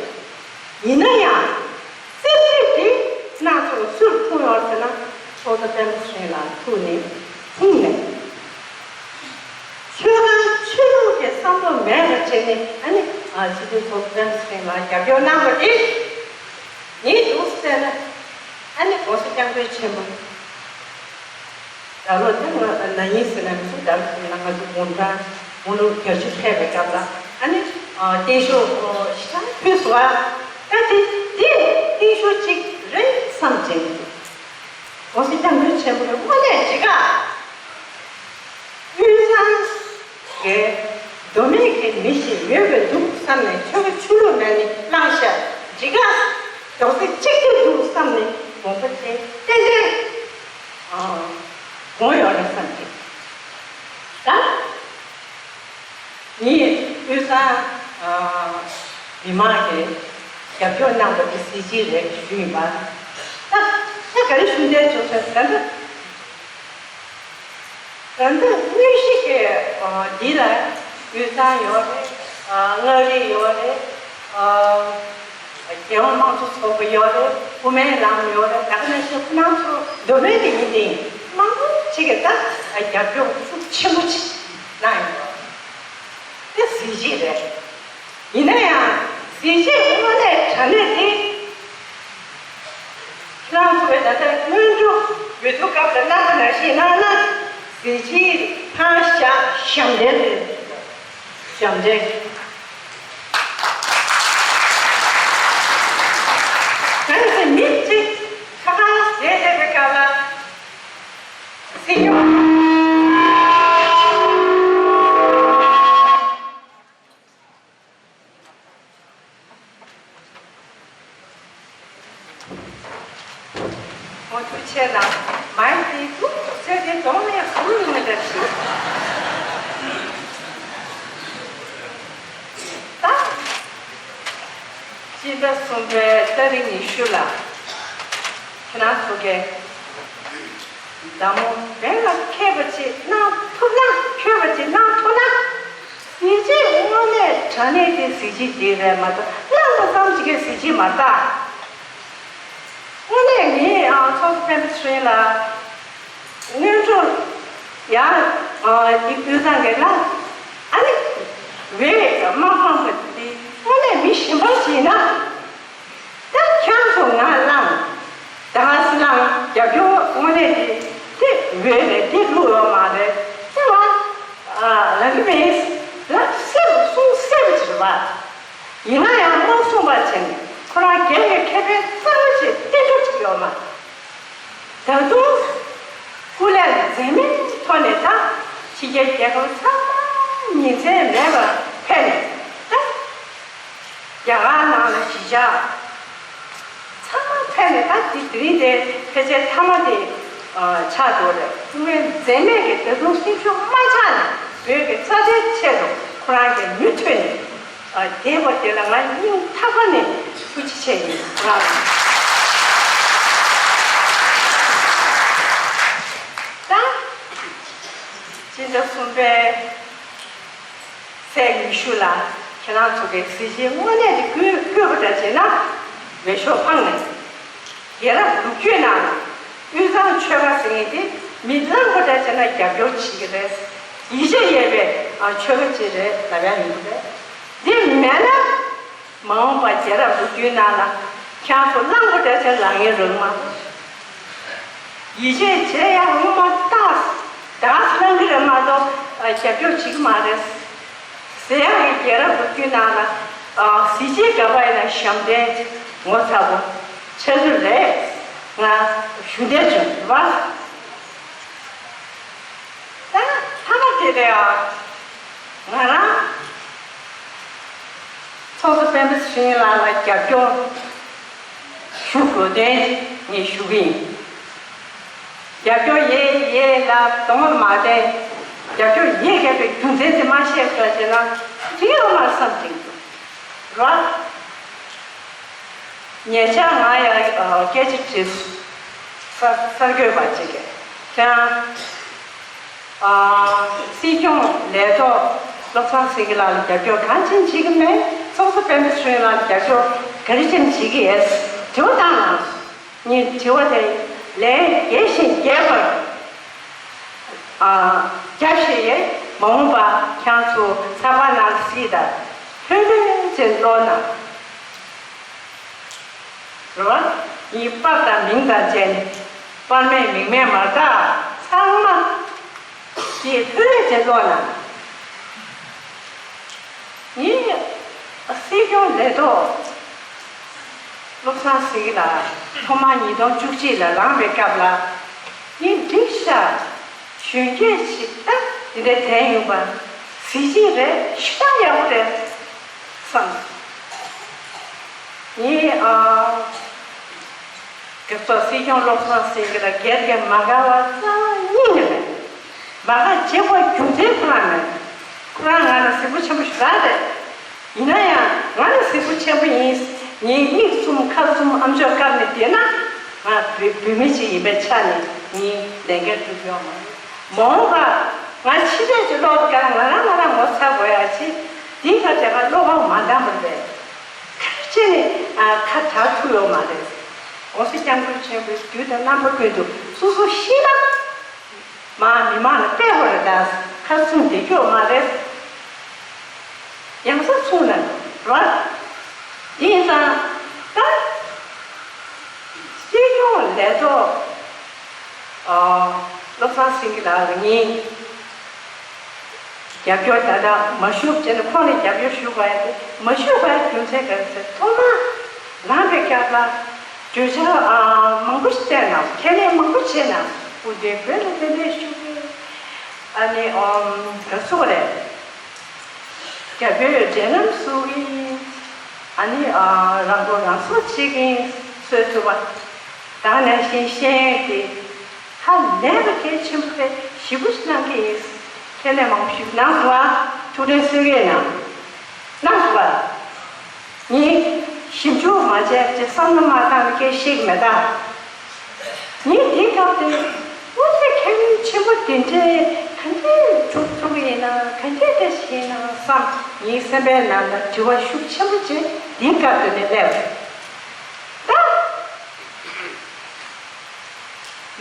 ཡིན་ན་ཡང་། སེམས་ཤུགས་དེ་སྣ་ཚོགས་སུར་འཁྲུངས་ཡོད་ཟེར་ན། ཚོགས་གཙོ་སྤེན་པ་ཚེ་རིང་ལགས་ཐུགས་ནས་འཁྲུངས་ནས། ཆོལ་ཁ་ཆོས་ལུགས་ཀྱི་བསམ་བློ་མེད་པར་བྱས་ནས། ཨ་ནི་ཨ་སྤྱི་འཐུས་ཚོགས་གཙོ་སྤེན་པ་ཚེ་རིང་ལགས་རྒྱབ་སྐྱོར་གནང་བ་དེ་ངས་འདུག་ཟེར་ན། ཨ་ནི་༸གོང་ས་༸སྐྱབས་མགོན་ཆེན་པོ། ད་ལོ་དེ་ང་ན་ནིང་ཟེར་ན་མི་ཚོ། ད་ལོ་ཟེར་ན་ང་ཚོ་དགུང་གྲངས་དགུང་ལོ་བརྒྱད་ཅུ་ཕེབས་པའི་སྐབས་ལ། ཨ་ནི་ཨ་བརྟན་བཞུགས་ཞེ་དྲག་ཕུལ་སོང་བ། ད་དེ་དེ་བརྟན་བཞུགས་གཅིག་རེད་བསམ་བྱས་འདུག ༸གོང་ས་༸སྐྱབས་མགོན་ཆེན་པོ་གི་དངོས་གནས་ཅི་ག་དབུས་གཙང་གི་མདོ་སྨད་ཀྱི་མི་ཞིག་ཡོད་པའི་འདུག་བསམ་ནས། ཆོལ་ཁ་ཆོས་ལུགས་མེད་ནི་བླངས་ཤག་ཅི་ག་རྡོག་རྩ་གཅིག་སྒྲིལ་འདུག་བསམ་ནས་དགོངས་པ་དེ་ཏན་ཏན་ཨ་དགོངས་ཡོད་རེད་བསམ་གྱི། ད་ངས་དབུས་གཙང་ཨ་མི་མང་གིས་རྒྱབ་སྐྱོར་གནང་བ་དེ་གཟི་བརྗིད་རེད་ཞུ་ཡིན་པ། ད་ད་ག་རེ་ཞུ་འདོད་བྱུང་ཟེར་ན། ད་ལྟ། ད་ལྟ་དངོས་གཞི་གི་ཨ་འདི་ལ་དབུས་གཙང་ཡོད་རེད། ཨ་མངའ་རིས་ཡོད་རེད། ཨ་རྒྱལ་ཡོངས་དམངས་གཙོ་ཚོགས་པ་ཡོད་རེད། དབུ་མའི་ལམ་ཡོད་རེད། ད་ག་ནང་བཞིན་ཁོ་རང་ཚོ་མདོ་སྨད་དེ་ཡིན་ཏེ་མང་པོ་ཅིག་གིས་ད་རྒྱབ་སྐྱོར་ཤུགས་ཆེན་པོ་ཅིག་གནང་ཡོད་རེད། དེ་གཟི་བརྗིད་རེད། ཡིན་ན་ཡང་གཟི་བརྗིད་དངོས་གནས་དྲང་གནས་དེ། ཁྱེད་རང་ཚོས་ད་ལྟ་སྔོན་འགྲོ་ཡོད་དུས་སྐབས་ལ་གནང་བ་ནང་བཞིན་གནང་ན། གཟི་བརྗིད་ཕངས་ཤག་ཞབས་འདྲེན་རེད། ཞབས་འདྲེན། གང་ཡིན་ཟེར་མི་གཅིག་ཁ་ཁ་ཟས་བསྡད་པའི་སྐབས་ལ་སྲིད་སྐྱོང་། ཁོང་ཚོས་ཆེད་ལ་མའི་དེ་ཐུག་ཚེ་དེ་གདོང་ནས་ཧུར་ཡོང་མི་འདྲ་ཞིག་ད་སྤྱི་ཟླ་གསུམ་པའི་ཏ་རིག་ཉི་ཤུ་ལ་ཁྱེད་རང་ཚོ་གིས་མདའ་མོ་འབེན་ལ་འཁེལ་བ་ཅིག་གནང་ཐུབ་ན། འཁོལ་བ་ཅིག་གནང་ཐུབ་ན། གཟི་བརྗིད་དངོས་གནས་དྲང་གནས་དེ་གཟི་བརྗིད་དེ་རེད་མ་གཏོགས། བླངས་པ་ཙམ་ཞིག་གི་གཟི་བརྗིད་མ་རེད། དངོས་གནས་ངས་ཨ་ཚོགས་གཙོ་སྤེན་པ་ཚེ་རིང་ལགས་སྔོན་འགྲོ་ཡང་ཨ་དབུས་གཙང་གི་ལ་ཨ་ནི་འོས་མ་འཕངས་པ་དེ་དངོས་གནས་མི་གཞན་པ་ཞིག་ཡིན་ན། ད་ཁྱེད་རང་ཚོ་ང་བླངས། ད་ང་སྲིད་བླངས་རྒྱབ་སྐྱོར་དངོས་གནས་དེ་དེ་འོས་རེད། དེ་བླུགས་ཡོད་མ་རེད། དེ་ང་ཨ་ལབ་ཀྱི་མིན། ལབ་གསལ་པོ་གསུང་གསལ་པོ་ཅིག་རེད་པ། ཡིན་ན་ཡང་མ་གསུངས་པ་བྱས་ནས་ཁོ་རང་སྒེར་གྱི་ཁེ་ཕན་གཙང་མ་ཞིག་བསྟན་གྲུབ་ཅིག་ཡོད་མ་རེད། ད་དུང་སྐུ་ལས་འཛེམས་མེད་ཐོག་ནས་ད་ཕྱི་རྒྱལ་རྒྱལ་ཁབ་ཚང་མ་ཉིན་མཚན་མེད་པར་ཕེབས་ནས་ད་རྒྱ་གར་ནང་ལ་གཞིས་ཆགས་ཚང་མ་ཕེབས་ནས། ད་དེ་དེ་རིང་དེ་ཕལ་ཆེར་མཐའ་མ་དེ་ཆགས་འགྲོ་རེད། སྐུ་ལས་འཛེམས་མེད་ཀྱིས་ད་དུང་སེམས་ཤུགས་མ་ཆག་ནས་བོད་ཀྱི་རྩ་དོན་ཆེད་དུ་ཁོ་རང་གིས་མུ་མཐུད་ནས་བསྡད་པ་དེ་ལ་ང་སྙིང་ཐག་པ་ནས་ ཐུགས་རྗེ་ཆེ་ཡིན་རང་། ད་སྤྱི་ཟླ་གསུམ་པའི་ཚེས་ཉི་ཤུ་ལ་ཁྱེད་རང་ཚོ་གི་གཟི་བརྗིད་དངོས་གནས་དེ་བསྐུལ་བསྐུལ་བ་འདྲ་བྱས་ན་འོས་ཤོག་འཕངས་ནས། རྒྱལ་རབས་ལོ་རྒྱུས་ནང་ལ་དབུས་གཙང་ཆོལ་ཁ་ཟེར་མཁན་དེ་མི་ལངས་པ་འདྲ་བྱས་ན་རྒྱབ་སྐྱོར་བྱེད་ཀྱི་རེད། ཡིད་ཆེས་ཡོད་པའི་ཨ་ཆོལ་ཁ་ཅིག་རེད་ལབ་ཡ་ཡིན་གྱི་རེད། འདི་མེད་ན་མ་འོངས་པ་རྒྱལ་རབས་ལོ་རྒྱུས་ནང་ལ་ཁྱེད་ཚོ་ལངས་པ་འདྲ་བྱས་ན་ལངས་ཡ་རག་མ་གཏོགས། ཡིད་ཆེས་བྱེད་ཡ་ངོ་མ་ཏག་ཏག་གནང་གི་རེད་མ་གཏོགས་ཨ་རྒྱབ་སྐྱོར་བྱེད་ཀྱི་མ་རེད། ཟེར་ཡང་རྒྱལ་རབས་ལོ་རྒྱུས་ནང་ལ་ཨ་གཟི་བརྗིད་ག་པར་ཡིན་ན་ཞབས་འདྲེན་ངོ་ཚ་པོ་ཆགས་ཀྱི་རེད། ང་ཞུ་འདོད་བྱུང་བ། ད་ཐ་མ་དེ་རེད་ཨ། ང་རང་ཚོགས་གཙོ་སྤེན་པ་ཚེ་རིང་ལགས་ལ་རྒྱབ་སྐྱོར་ཞུ་དགོས་དོན་ངས་ཞུ་གི་ཡིན། རྒྱབ་སྐྱོར་ཡེ་ཡེ་ལ་གདོང་མ་བསྟན། རྒྱབ་སྐྱོར་ཡེ་གལ་པའི་རྒྱུ་མཚན་དེ་མ་ཤེས་པ་བྱས་ན་དེ་ཡོད་མ་བསམ་གྱི་འདུག་ར། ཉེ་ཆར་ང་ཡང་སྐད་ཆ་དྲིས་སོང་། གསར་འགོད་པ་ཅིག་གིས་ཁྱེད་རང་སྲིད་སྐྱོང་ལས་ཐོག་བློ་བཟང་སེང་གེ་ལགས་ལ་རྒྱབ་སྐྱོར་གང་ཅི་བྱེད་ཀྱི་མེད། ཚོགས་གཙོ་སྤེན་པ་ཚེ་རིང་ལགས་ལ་རྒྱབ་སྐྱོར་ག་རེ་བྱས་ནས་བྱེད་ཀྱི་ཡོད། དྲི་བ་བཏང་གནང་སོང་། ངས་དྲི་བ་དེ་ལན་རྒྱས་ཤིང་རྒྱས་པར་ཨ་རྒྱབ་བཤད་ཡས། མ་འོངས་པ་ཁྱེད་ཚོ་ཚགས་པར་ནང་གཟིགས་དང་། ལྷོད་ལྷོད་ཅིག་ཀློག་གནང་། རེད་བ། ངས་པར་དང་མིང་དང་བཅས་ནས་པར་མེད་མིང་མེད་མ་བཏགས་ཚང་མ་ཞེས་ལྷོད་ལྷོད་ཅིག་ཀློག་གནང་། ངས་སྲིད་སྐྱོང་ལས་ཐོག་བློ་བཟང་སེང་གེ་ལགས་ཐོག་མར་ཉིས་སྟོང་བཅུ་གཅིག་ལ་ལངས་པའི་སྐབས་ལ་ངས་འགྲིག་ཤག་གཞོན་སྐྱེས་ཤིག་ད་འདི་འདྲ་བསྡད་ཡོང་པ་གཟི་བརྗིད་རེད། ཞེ་དྲག་ཡག་པོ་རེད་བསམ། ངས་ཨ། རྒྱལ་ཚོགས་སྲིད་སྐྱོང་བློ་བཟང་སེང་གེ་ལ་སྒེར་གྱི་མ་དགའ་བ་རྩ་བ་ཉིད་ནས་མེད། མ་དགའ་བྱེད་དགོས་རྒྱུ་མཚན་ཁོ་རང་མེད། ཁོ་རང་ང་ལ་གཟིགས་པོ་ཆེན་པོ་ཞེ་དྲག་རེད། ཡིན་ན་ཡང་ང་ལ་གཟིགས་པོ་ཆེན་པོ་ཡིན། ངའི་མིག་བཙུམ་ཁ་བཙུམ་ཨ་མཆོག་བཀབ་ནས་བསྡད་ན་ང་བོད་བོད་མི་ཞིག་ཡིན་པའི་ཆ་ནས་ངའི་ལས་འགན་སྒྲུབ་ཡོང་མ་རེད། མ་འོངས་པ་ང་ཕྱི་རྒྱལ་གྱི་ལོག་དགའ་ང་རང་ང་རང་ངོ་ཚ་དགོས་ཡ་ཆེ། འདིའི་ཁ་བྱས་ང་བློ་ཕམ་མ་བཏང་བར་བས། ཁ་ཆེ་ནས་ཁ་གྲག་ཐུབ་ཡོད་མ་རེད། ༸གོང་ས་༸སྐྱབས་མགོན་ཆེན་པོས་དུས་དང་རྣམ་པ་ཀུན་ཏུ་སོ་སོ་ཤེས་ན་མ་མི་མང་ལ་སྤེལ་བར་གདའ། ཁ་བཙུམ་བསྡད་རྒྱུ་མ་རེད། ཡང་སེ་ཚུགས་ན་རོ། འདི་ཡིན་ཙང་ད་སྲིད་སྐྱོང་ལས་ཐོག་བློ་བཟང་སེང་གེ་ལགས་ལ་ངས་རྒྱབ་སྐྱོར་ད་ལྟ་མ་ཞུ་བྱས་ནས་ཁོང་ལ་རྒྱབ་སྐྱོར་ཞུ་དགོས་ཡ་དེ་མ་ཞུ་དགོས་ཡ་རྒྱུ་མཚན་ག་རེ་ཟེར། ཐོག་མར་ལངས་པའི་སྐབས་ལ་གྲོས་འཆར་མང་པོ་ཞིག་བཏོན་གནང་། ཁས་ལེན་མང་པོ་བྱས་གནང་། སྐུ་མདུན་བོད་ལ་གདན་འདྲེན་ཞུ་གི། ཨ་ནི་ག་རེ་ཟེར་དགོས་རེད། རྒྱ་བོད་འབྲེལ་ལམ་བཟོ་གི་ཡིན། ཨ་ནི་རང་མགོ་རང་སོར་བྱེད་ཀྱི་ཡིན། གསོལ་ཐུབ་པ། ད་ནང་བཞིན་ཤེས་ཡོན་དེ་ཧ་ལས་པའི་གལ་ཆེན་པོ་རེད། ཞེ་པོ་ཞིག་གནང་གི་ཡིན། ཁས་ལེན་མང་པོ་ཞིག་གནང་སོང་ཨ། ཐུགས་དྲན་གསོལ་གས་གནང་། གནང་སོང་ཨ། ངས་ཞིབ་འཇུག་མ་བྱས་ཀྱི་བསམ་བློ་མ་བཏང་ནས་སྐད་བཤད་ཀྱི་མེད་ད། ངས་དེའི་སྐབས་དེ་དངོས་གནས་ཁས་ལེན་ཆེན་པོ་དེ་འདྲས་ག་འདྲས་འཇུག་ཐུབ་ཀྱི་ཡིན་ན། ག་འདྲས་དེ་ཞིག་ཡིན་ན་བསམ། ངའི་སེམས་པའི་ནང་ལ་དྲི་བ་ཤུགས་ཆེན་པོ་ཅིག་དེའི་སྐབས་དེ་ནས་སླེབས་རེད་ད།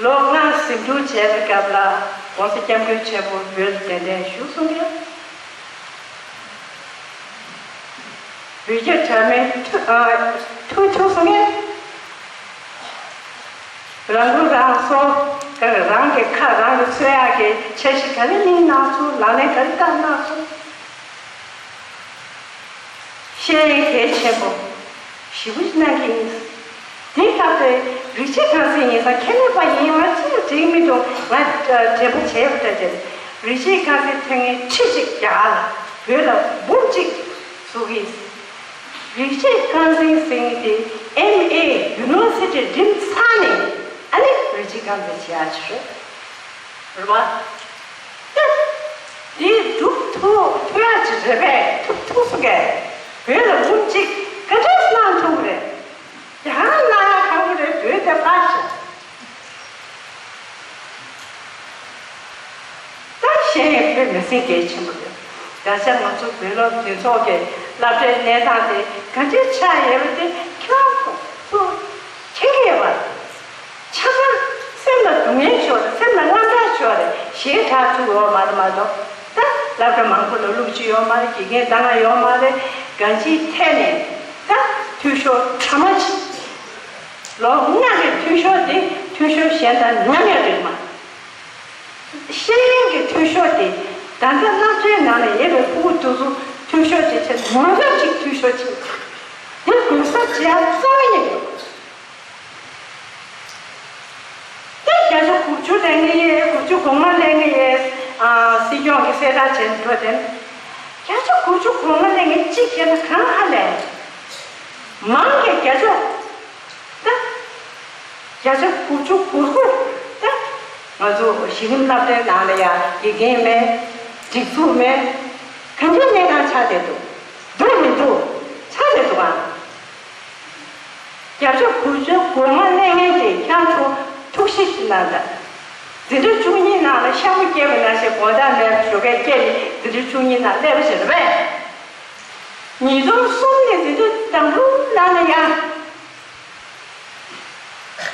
ལོ་ལྔ་ཟིང་འཁྲུག་བྱས་པའི་སྐབས་ལ་༸གོང་ས་༸སྐྱབས་མགོན་ཆེན་པོ་བོད་ལ་གདན་འདྲེན་ཞུས་སོང་ཡ། བོད་རྒྱ་འདྲ་མིན་ཐུག་ཨ་ཐུག་ཐུག་སོང་ངས། རང་མགོ་རང་སོར་ག་རེ་རང་གི་ཁ་རང་གིས་འཚོལ་ཡག་གི་འཆར་གཞི་ག་རེ་བླངས་གནང་སོང་། ལག་ལེན་ག་རེ་བསྟར་གནང་སོང་། ཤེས་ཡོན་གལ་ཆེན་པོ་ཞེ་པོ་ཅིག་གནང་གི་ཡིན། དེའི་སྐབས་དེ་རིགས་གཅིག་རྐང་འཛིན་ཡིན་ཙང་ཁས་ལེན་པ་ཡིན་ང་ཅི་ཡང་འགྲིག་མི་འདུག་ང་དྲན་པ་བརྗེད་པ་འདྲ་བྱས། རིགས་གཅིག་རྐང་འཛིན་ཐེངས་ཁྲི་གཅིག་རྒྱག་ལ་བོད་ལ་འབུམ་གཅིག་བཙུགས་ཡིན། རིགས་གཅིག་རྐང་འཛིན་ཟེར་མཁན་དེ་ཨེམ་ཨེ་ཡུ་ནི་ཝར་སི་ཊི་འགྲིམས་ཚར་ནས་ཨ་ནི་རིགས་གཅིག་རྐང་འཛིན་བྱེད་ཡག་ཅིག་རེད། རེད་བ། ཏེ། འདི་སྒྲུབ་ཐུབ་ཐུབ་ཡག་ཅིག་རེད་པས། ཐུབ་ཐུབ་སོང་གས། བོད་ལ་འབུམ་གཅིག་ག་འདྲས་གནང་ཐུབ་ཀྱི་རེད། ཚིག་གལ་ཆེན་པོ་རེད། ད་ཆ་ང་ཚོ་བོད་སློབ་འཛིན་ཚོགས་ཀྱི་སློབ་གྲྭའི་གནས་སྟངས་དེ་ག་འདྲ་ཆགས་ཡོད་པ་དེ་ཁྱེད་རང་ཚོ་མཁྱེན་གྱི་ཡོད་པ། ཆ་ཚང་སེམས་ལ་སྡུག་བསྔལ་ཤོར་རེད། སེམས་ལ་དངངས་སྐྲག་ཤོར་རེད། ཞེ་དྲག་ཐུག་ཡོད་མ་རེད་མ་གཏོགས། ད་སློབ་གྲྭ་མང་པོ་ལ་བླུག་རྒྱུ་ཡོད་མ་རེད། དགེ་རྒན་འདང་ང་ཡོད་མ་རེད། གང་ཅིའི་ཐད་ནས་ད་འཐུས་ཤོར་གྲ་མ་ཆེ། ལོ་ལྔ་གི་འཐུས་ཤོར་དེ་འཐུས་ཤོར་གཞན་དང་ཉམས་ཡ་རེད་མ། ཤེས་ཡོན་གྱི་འཐུས་ཤོར་དེ་ད་ལྟ་སློབ་གྲྭའི་ནང་ལ་ཡོད་པའི་ཕྲུ་གུ་དེ་ཚོ་འཐུས་ཤོར་བྱེད་ཆེད་མི་རབས་ཅིག་འཐུས་ཤོར་བྱེད། དེ་དགོས་ས་བྱེད་ཡ་རྩ་བ་ཉིད་ཡོད། དེ་བརྒྱ་ཆ་དགུ་བཅུ་ལེན་གྱི་ཡོད། དགུ་བཅུ་གོ་ལྔ་ལེན་གྱི་ཡོད། ཨ། སྲིད་སྐྱོང་གི་གསལ་བསྒྲགས་བྱས་འགྲོ་དེ། བརྒྱ་ཆ་དགུ་བཅུ་གོ་ལྔ་ལེན་གྱི་གཅིག་བྱས་ན་གང་ཧ་ལས། མང་གི་བརྒྱ་ཆ། ད། བརྒྱ་ཆ་དགུ་བཅུ་གོ་དགུ། ད། ང་ཚོ་གཞི་རིམ་སློབ་གྲྭའི་ནང་ལ་ཡ་དགེ་རྒན་མེད། སྒྲིག་འཛུགས་མེད། གང་ཅིའི་གནས་སྟངས་ཆགས་བསྡད་འདུག་འདུག་མི་འདུག་ཆགས་བསྡད་འདུག་ཨང་། བརྒྱ་ཆ་དགུ་བཅུ་གོ་ལྔ་ལེན་མཁན་དེ་ཁྱེད་ཚོ་ཐུགས་ཞིབ་ཅིག་གནང་དང་། འཛིན་གྲྭ་བཅུ་གཉིས་ནང་ལ་ཤ་མོ་སྐྱེས་པ་ནང་བཞིན་དགོང་དག་མེད་པ་ཞོགས་ཀས་སྐྱེས་ནས་འཛིན་གྲྭ་བཅུ་གཉིས་ནང་སླེབས་པ་ཞིག་རེད་པས། ཉིས་སྟོང་གསུམ་ནས་འཛིན་གྲྭ་དང་པོ་ནང་ལ་ཡང་།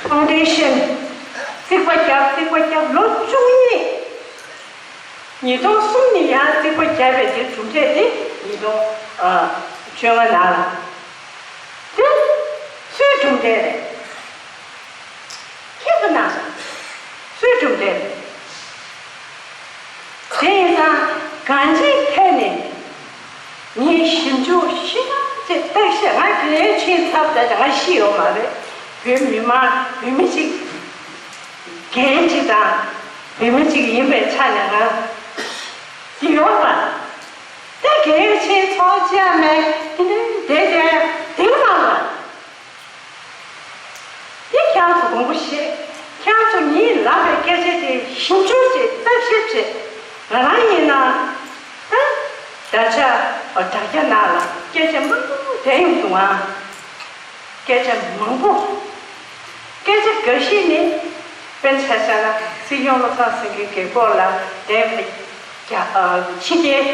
ཕའུན་ཌེ་ཤན། རྩིག་པ་བརྒྱབ། རྩིག་པ་བརྒྱབ། ལོ་བཅུ་གཉིས། ཉིས་སྟོང་གསུམ་ནས་ཡང་རྩིག་པ་བརྒྱབ་པའི་དེ་གྲུབ་འབྲས་དེ་ཉིས་སྟོང་བཅོ་ལྔ་ནང་ལ། དེ་སུའི་གྲུབ་འབྲས་རེད། ཁྱེད་ཚོ་ནང་སུའི་གྲུབ་འབྲས་རེད། དེ་ཡིན་ཙང་གང་ཅིའི་ཐད་ནས་ངས་ཞིབ་འཇུག་ཞིབ་ཅིག་བརྟག་ཞིབ། ང་དེ་ཕྱིན་ཚབ་ད་ང་ཤི་ཡོད་མ་རེད། བོད་མི་མང་བོད་མི་གཅིག་རྒན་གཅིག་དང་བོད་མི་གཅིག་ཡིན་པའི་ཆ་ནས་ང་དེ་ཡོད་པ། ད་རྒན་ཕྱིན་ཚོགས་བཅར་མེད་དེ་འདྲ་བསྡད་བསྡད་དེ་མ་རེད། དེ་ཁྱེད་རང་ཚོ་དགོངས་པ་བཞེས། ཁྱེད་རང་ཚོ་ངས་ལབ་པའི་སྐད་ཆ་དེ་ཞིབ་འཇུག་བྱེད། བརྟག་ཞིབ་བྱེད། ང་རང་ཡིན་ན་ད་ད་ཆ་དྲ་རྒྱ་ནང་ལ་སྐད་ཆ་མང་པོ་བསྡད་ཡོང་འདུག་ཨང་། སྐད་ཆ་མང་པོ། སྐད་ཆ་འགའ་ཞིག་ནི་དཔེར་ན་ཆ་བཞག་ན་སྲིད་སྐྱོང་བློ་བཟང་སེང་གེ་གི་སྐོར་ལ་དེ་རྒྱ་ཕྱི་རྒྱལ་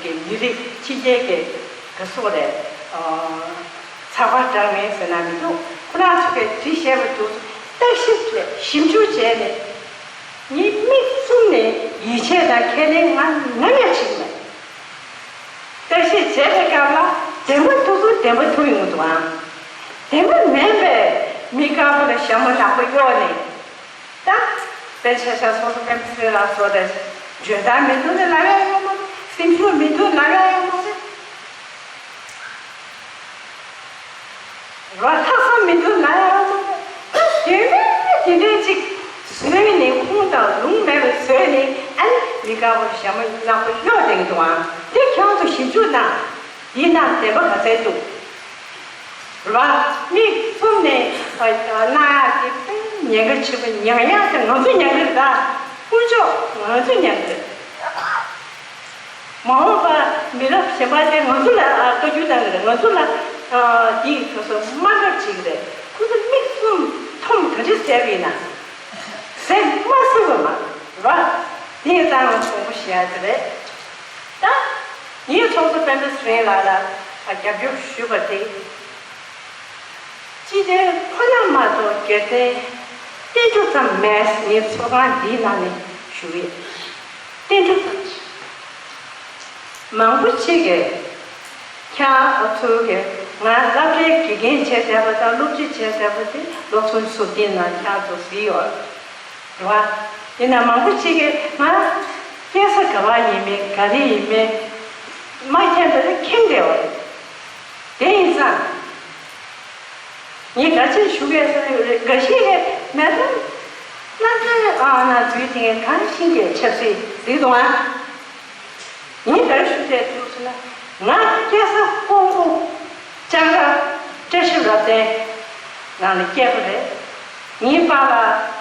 གྱི་མི་རིགས། ཕྱི་རྒྱལ་གྱི་ག་སོགས་རེད། ཚགས་པར་འདྲ་མིན་ཟེར་ན་མི་འདུག་ཁོ་རང་ཚོ་གིས་བྲིས་བཞག་པ་དེ་ཚོ་བརྟག་ཞིབ་བྱས། ཞིབ་འཇུག་བྱས་ནས་ངས་མིག་བཙུམ་ནས་ཡིད་ཆེས་དང་ཁས་ལེན་ང་ནམ་ཡང་བྱེད་ཀྱི་མེད། བརྟག་ཞིབ་བྱས་པའི་སྐབས་ལ་བདེན་པ་ཐོབ་ཚུལ་བདེན་པ་ཐོབ་ཡོང་གི་འདུག་ཨང་། བདེན་པ་མིན་པའི་མི་དཀར་པོ་ལ་ཞྭ་མོ་ནག་པོ་གཡོགས་ནས། ད་དཔེར་ན་ཆ་བཞག་སོ་སོ་ཕན་ཚུན་ལ་སོགས་ཏེ་འཇོན་ཐང་མི་འདུག་ནས་ལབ་ཡ་ཡོད་མ་རེད། སེམས་ཤུགས་མི་འདུག་ལབ་ཡ་ཡོད་མ་རེད། རོ་ལྷག་བསམ་མི་འདུག་ལབ་ཡ་ཡོད་མ་རེད། ད་དེ་འདྲའི་དེ་འདྲའི་ཅིག་བཟོས་ནས་ཁུངས་དང་ལུང་མེད་པའི་བཟོས་ནས། ཨ་ནི་མི་དཀར་པོ་ཞྭ་མོ་ནག་པོ་གཡོགས་བསྡད་ཀྱི་འདུག་ཨང་། དེ་ཁྱེད་རང་ཚོ་ཞིབ་འཇུག་གནང་། འདི་ནང་བདེན་པ་ག་ཚད་འདུག་རེད་བ། མིག་བཙུམ་ནས་གནང་ཡག་དེ་དཔེ་ཉེན་ཁ་ཆེ་པོ། ཉན་ཡག་དེ་ང་ཚོ་ཉན་གི་རེད། ད་དཀོན་མཆོག་ང་ཚོ་ཉན་གི་རེད། མ་འོངས་པ་མི་རབས་གཞན་པ་དེ་ང་ཚོ་ལ་བཀའ་བཀྱོན་གནང་གི་རེད། ང་ཚོ་ལ་འདི་ཁོ་ཚོ་དམའ་འབེབས་བྱེད་ཀྱི་རེད། ཁོ་ཚོ་མིག་བཙུམ་འཐོམ་ག་འདྲ་ཟེར་བས་ན། ཟེར་མ་ཟེར་བ་མ་རེད་བ། དེ་ཡིན་ཙང་ང་ཚོ་དགོངས་པ་བཞེས་ཡག་དེ་རེད། ད་ངས་ཚོགས་གཙོ་སྤེན་པ་ཚེ་རིང་ལགས་ལ་རྒྱབ་སྐྱོར་ཞུས་པ་དེ། སྤྱི་དོན་ཁོ་ན་མ་གཏོགས་སྒེར་དོན་བསྟན་འགྲོ་ཙམ་མེད། ངས་ཚོགས་ཁང་འདིའི་ནང་ནས་ཞུ་ཡས། བསྟན་འགྲོ་ཙམ། མང་པོ་ཅིག་གིས་ཁྱེད་ཚོ་གིས་ང་སློབ་གྲྭའི་དགེ་རྒན་བྱས་བསྡད་པ་དང་སློབ་སྤྱི་བྱས་བསྡད་པ་དེ་ལོ་གསུམ་གསུམ་བདུན་ནང་ཁྱེད་ཚོ་གཟིགས་ཡོད་རེད་བ། ཡིན་ན་མང་པོ་ཅིག་གིས་ང་སྐྱེས་ས་ག་བ་ཡིན་མིན། ག་རེ་ཡིན་མིན་མ་མཁྱེན་པ་དེ་མཁྱེན་བསྡད་ཡོད་རེད། དེ་ཡིན་ཙང་། ངས་ག་ཅི་ཞུ་གི་ཡོད་ཟེར་ན། འགའ་ཤས་ཀྱིས་མེད་པར་སློབ་གྲྭའི་ཨ་ན་འཛུལ་ཏེ་གང་ཤེས་ཀྱི་ཆབ་སྲིད་ཟེར་འདུག་ཨ། ངས་ག་རེ་ཞུ་བསྡད་འདུག་ཟེར་ན། ང་སྐྱེས་ས་ཀོང་པོ་ལྕགས་ར་བཀྲ་ཤིས་རབ་བརྟན་ནང་ལ་སྐྱེས་པ་རེད། ངའི་པཱ་ལགས་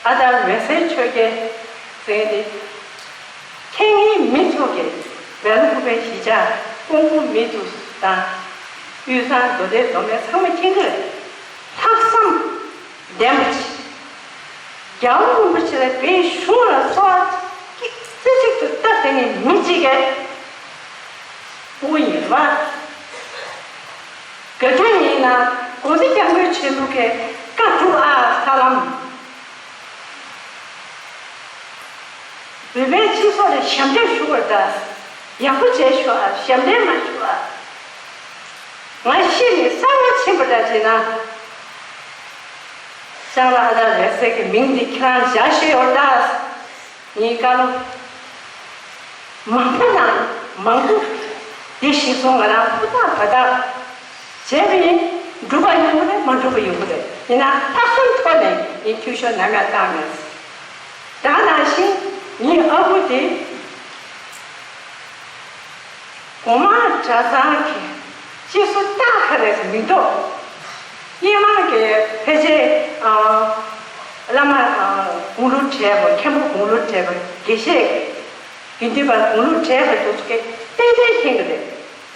ཨ་དར་འོད་ཟེར་ཆོས་རྒྱལ་ཟེར་ཏེ། ཁེ་ངའི་མི་ཚོ་གིས་བལ་ལུང་པའི་གཞིས་ཆགས་ཀོང་པོ་མི་འདུག་དང་། དབུས་གཙང་མདོ་སྟོད་མདོ་སྨད་ཚང་མ་མཁྱེན་གྱི་རེད། ལྷག་བསམ་ལྡན་པ་ཅིག་རྒྱལ་བ་རིན་པོ་ཆེ་ལ་བོད་གཞུང་ལ་གསོལ་བ་ རྩེ་གཅིག་ཏུ་སྟབས་བདེ་ནི་མི་གཅིག་གིས་དབུ་ཡིན་པ། ག་དུས་ཡིན་ན་གོང་ས་སྐྱབས་མགོན་ཆེན་པོ་གི་བཀའ་སྒྲུབ་ཨ་ས་ལམ། བོད་པའི་སྤྱི་ཚོགས་ལ་ཞབས་འདེགས་ཞུ་བར་གདའ། ཡག་པོ་བྱས་ཤོག་ཨ། ཞབས་འདེགས་མ་ཞུ་ཨ། ང་ཤི་ནས་གསང་བ་ཕྱིན་པ་འདྲ་བྱས་ན། ལྕང་ལ་ཨ་ད་རེ་ཟེར་གྱི་མིང་འདི་ཁྱེད་རང་བཞག་ཤེས་ཡོད་ད། ངའི་བཀའ་སློབ་མང་པོ་ནང་མང་པོ་འདི་ཤེས་སོང་། ང་རང་ཕུ་ཐག་བ་ཐག་བྱས་པ་ཡིན། འགྲུབ་པ་ཡོང་གི་རེད། མ་འགྲུབ་པ་ཡོང་གི་རེད། ཡིན་ན་ལྷག་བསམ་ཐོག་ནས་ངས་འཐུས་ཤོར་ནམ་ཡང་བཏང་མེད། ད་ནང་བཞིན་ངའི་ཨ་ཁུ་དེ། གོང་མ་གྲྭ་ཚང་གི་སྤྱི་སོ་སྟག་ཁ་རས་མི་འདུག་སྔོན་མ་གི་ཕལ་ཆེར་ཨ་བླ་མ་ཨ་དགུང་ལོ་བགྲེས་པ། མཁན་པོ་དགུང་ལོ་བགྲེས་པ། དགེ་བཤེས་དགེ་འདུན་པ་དགུང་ལོ་བགྲེས་པ་དེ་ཚོ་གིས་ཏན་ཏན་མཁྱེན་གི་རེད།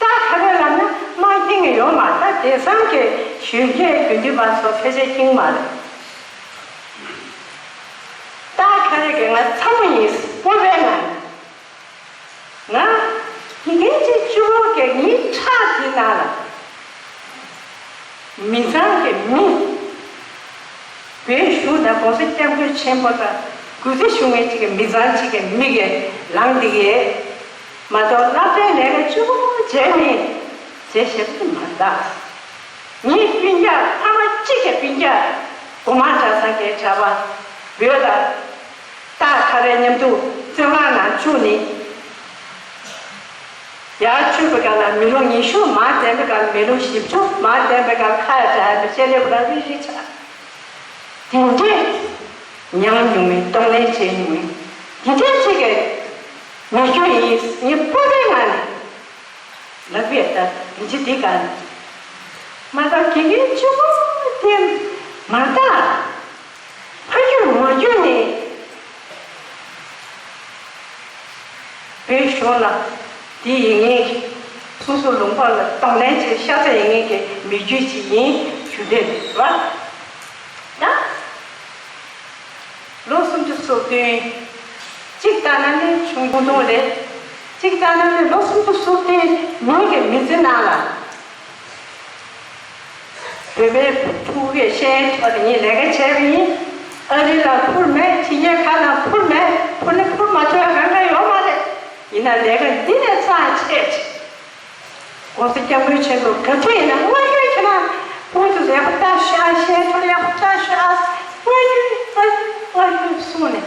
སྟག་ཁ་རས་ལབ་ན་མ་མཁྱེན་གི་ཡོད་མ་རེད། ད་དེང་སང་གི་གཞོན་སྐྱེས་དགེ་འདུན་པ་ཚོ་ཕལ་ཆེར་མཁྱེན་མ་རེད། སྟག་ཁ་རས་གི་ང་ཚ་མོ་ཡིན། སྤོབས་པའི་ངང་། ང་དགེ་རྒན་གཅིག་གཅིག་པོ་གི་ངའི་ཕྲག་དེ་ནང་ལ་མི་ཚང་གི་མི། བོད་གཞུང་དང་གོང་ས་སྐྱབས་མགོན་ཆེན་པོ་དང་གུས་བརྩི་ཞུ་མཁན་གཅིག་གི་མི་ཚང་གཅིག་གི་མི་གི་ལངས་འདི་གས་མ་གཏོགས་སློབ་གྲྭའི་ལས་ཀ་གཅིག་པོ་བྱས་ནས་བྱས་ཞེ་པོ་མ་གདའ། ངའི་སྤུན་ཀྱག་ཕ་མ་གཅིག་གི་སྤུན་ཀྱག་གོང་མ་གྲྭ་ཚང་གི་གྲྭ་པ་བོད་ལ། སྟག་ཁ་རས་མཉམ་དུ་བཙོན་ཁང་ནང་བཅུག་ནས། ཡར་བཅུག་པའི་སྐབས་ལ་མི་ལོ་ཉི་ཤུ་མར་ལྡན་པའི་སྐབས། མི་ལོ་བཞི་བཅུ་མར་ལྡན་པའི་སྐབས་ཁ་ཡ་བྲལ་བའི་ཤེས་རབ་ར་རི་རི་ཆ། དེ་འདྲས་མྱངས་མྱོང་མེད། གདོང་ལེན་བྱས་མྱོང་མེད། དེ་འདྲས་ཅིག་གི་མི་སྐྱོ་ཡིན། ངས་སྤོབས་པའི་ངང་ནས། ལབ་ཡས་ད་དེ་ཅི་འདི་ག་ནས། མ་གཏོགས་དགེ་རྒན་གཅིག་པོ་དེ་མ་གཏོགས། ཕ་རྒྱུད་མ་རྒྱུད་ནས་བོད་གཞུང་ལ་དེ་ཡིན་ངེས་ཀྱི། སོ་སོ་ལུང་པ་ལ་གདོང་ལེན་བྱས་ཤ་ཚ་ཡིན་ངེས་ཀྱི་མི་རྒྱུད་ཅིག་ཡིན་ཞུ་འདོད་རེད་བ། ད། ལོ་སུམ་ཅུ་སོ་བདུན། གཅིག་ལྟ་ན་ནི་ཆུང་ཆུང་རེད། གཅིག་ལྟ་ན་ནི་ལོ་སུམ་ཅུ་སོ་བདུན་མིན་གྱི་མི་ཚེ་ནང་ལ། བོད་པའི་ཕྲུ་གུའི་ཤེས་ཡོན་ཐོག་ནས་ངས་ལས་ཀ་བྱས་པ་ཡིན། ཨ་རི་ལ་འཕུར་མེད། ཕྱི་རྒྱལ་ཁག་ལ་འཕུར་མེད། འཕུར་ནི་འཕུར་མ་ཐུབ་ཡ་གང་ག་ཡོད་མ་རེད། ཡིན་ན་ལས་ཀ་འདི་ནས་རྩ་ཆད་ཅིག་གོང་ས་སྐྱབས་མགོན་ཆེན་པོ་ག་དུས་ཡིན་ན་སྔ་འགྱུར་ཁྱེད་རང་བོད་དུ་ཡག་པོ་ལྟ་ཤོག་ཨ། ཤེས་ཚོར་ཡག་པོ་ལྟ་ཤོག་ཨ། སྔ་འགྱུར་སྔ་འགྱུར་སྔ་འགྱུར་གསུངས་ནས།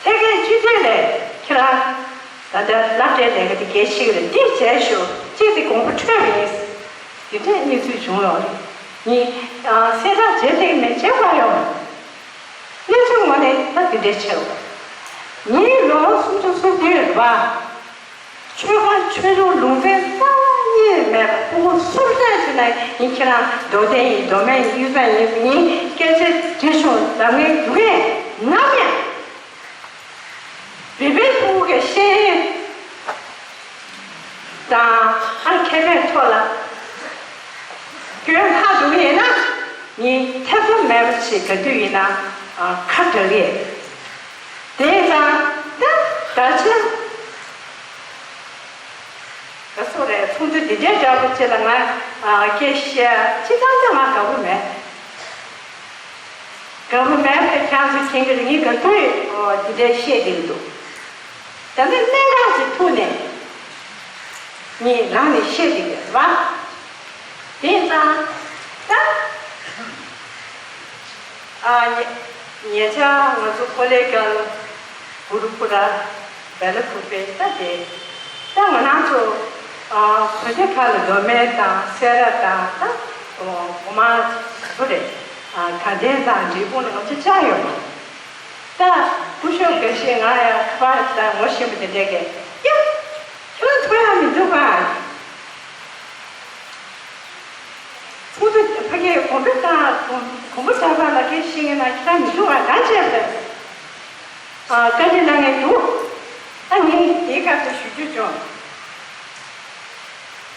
ཐད་ཀའི་སྤྱི་ཚོགས་ལས་ཁྱེད་རང་ད་ལྟ་སློབ་གྲྭའི་ལས་ཀ་དེ་གལ་ཆེ་གི་རེད། འདི་བྱས་ཤོག་ཅེས་དེ་དགོངས་པ་འཁྲོལ་བ་ཡིན། དེ་འདྲའི་གནས་ཚུལ་བྱུང་ཡོད་རེད། ངས་ཨ་གསལ་བསྒྲགས་བྱས་ཐེངས་མེད་བྱས་པ་ཡོང་། གནས་ཚུལ་ངོ་ནས་ད་དེ་འདྲའི་ཆེ་བ། ངའི་ལོ་སུམ་ཅུ་སོ་བདུན་རེད་པ། ཆོལ་ཁ་ཆོས་ལུགས་ལུང་ཚན་རྩ་བ་ཉིད་མེད་པ། ཕྲུ་གུ་སུར་བལྟས་བྱས་ན་ཡིན། ཁྱེད་རང་མདོ་སྟོད་ཡིན། མདོ་སྨད་ཡིན། གཡུ་རྩ་ཡིན། ངས་སྐད་ཆ་དྲིས་བྱུང་། ལབ་མཁན་འདུག་གས། ནམ་ཡང་བོད་པའི་ཕྲུ་གུ་གི་ཤེས་ཡོན་དང་ཨ་མཁས་པའི་ཐོག་ལ་སྐྱོན་ལྷག་འདུག་ཡིན་ན། ངས་ཐེ་ཚོམ་མེད་པ་ཞིག་ག་དུས་ཡིན་ན་ཨ་ཁ་གྲག་གི། དེ་ཙང་ད་ད་ཆ་ག་སོ་རེད། ཚོགས་འདུ་འདི་འདྲའི་འདྲ་པོ་ཅིག་ལ་ང་ཨ་སྐད་བཤད་ཅི་ཙང་ཙང་ང་དགའ་པོ་མེད། དགའ་པོ་མེད་པས་ཁྱེད་ཚོ་མཁྱེན་གྱི་རེད། ངས་ག་དུས་འོ་འདི་འདྲའི་བཤད་བསྡད་ཀྱི་འདུག་ད་ནི་གནད་འགག་ཅིག་ཐུག་ནས་ངས་ལངས་ནས་བཤད་བསྡད་ཀྱི་རེད་བ། དེ་ཙང་ད། ཨ་ཉེ་ཉེ་ཆར་ང་ཚོ་ཀོ་ལེ་གལ་གུ་རུ་ཀུ་ལ་བེ་ལ་ཀུ་པེ་ད་དེ་ད་ང་རང་ཚོ་ཨ་བོད་སྡེ་ཁག་ལ་མདོ་སྨད་དང་སེ་ར་དང་ད་འོ་མ་སུ་རེད། ཨ་དགའ་ལྡན་དང་འབྲས་སྤུངས་ལ་ང་ཚོ་བཅར་ཡོད་མ་རེད། ད་སྐུ་ཞབས་དགའ་བཤེས་ང་ཡ་ཁ་པར་ད་ངོ་ཤེས་པ་དེ་འདྲས་ཀྱི་ཡ་ཁྱོད་ཐུག་ཡ་མི་འདུག་ག་ཁོང་ཚོ་ཕ་གིའི་གོམ་པ་བཏང་གོམ་གོམ་པ་བཏང་བ་ལ་སྐད་ཤེས་ངེས་ན་ཁྱེད་རང་མི་འདུག་བ་གང་བྱས་པས། ཨ་བཀའ་འདྲི་གནང་མཁན་འདུག་ད་ངས་དེའི་སྐབས་སུ་ཞུ་རྒྱུ་བྱུང་།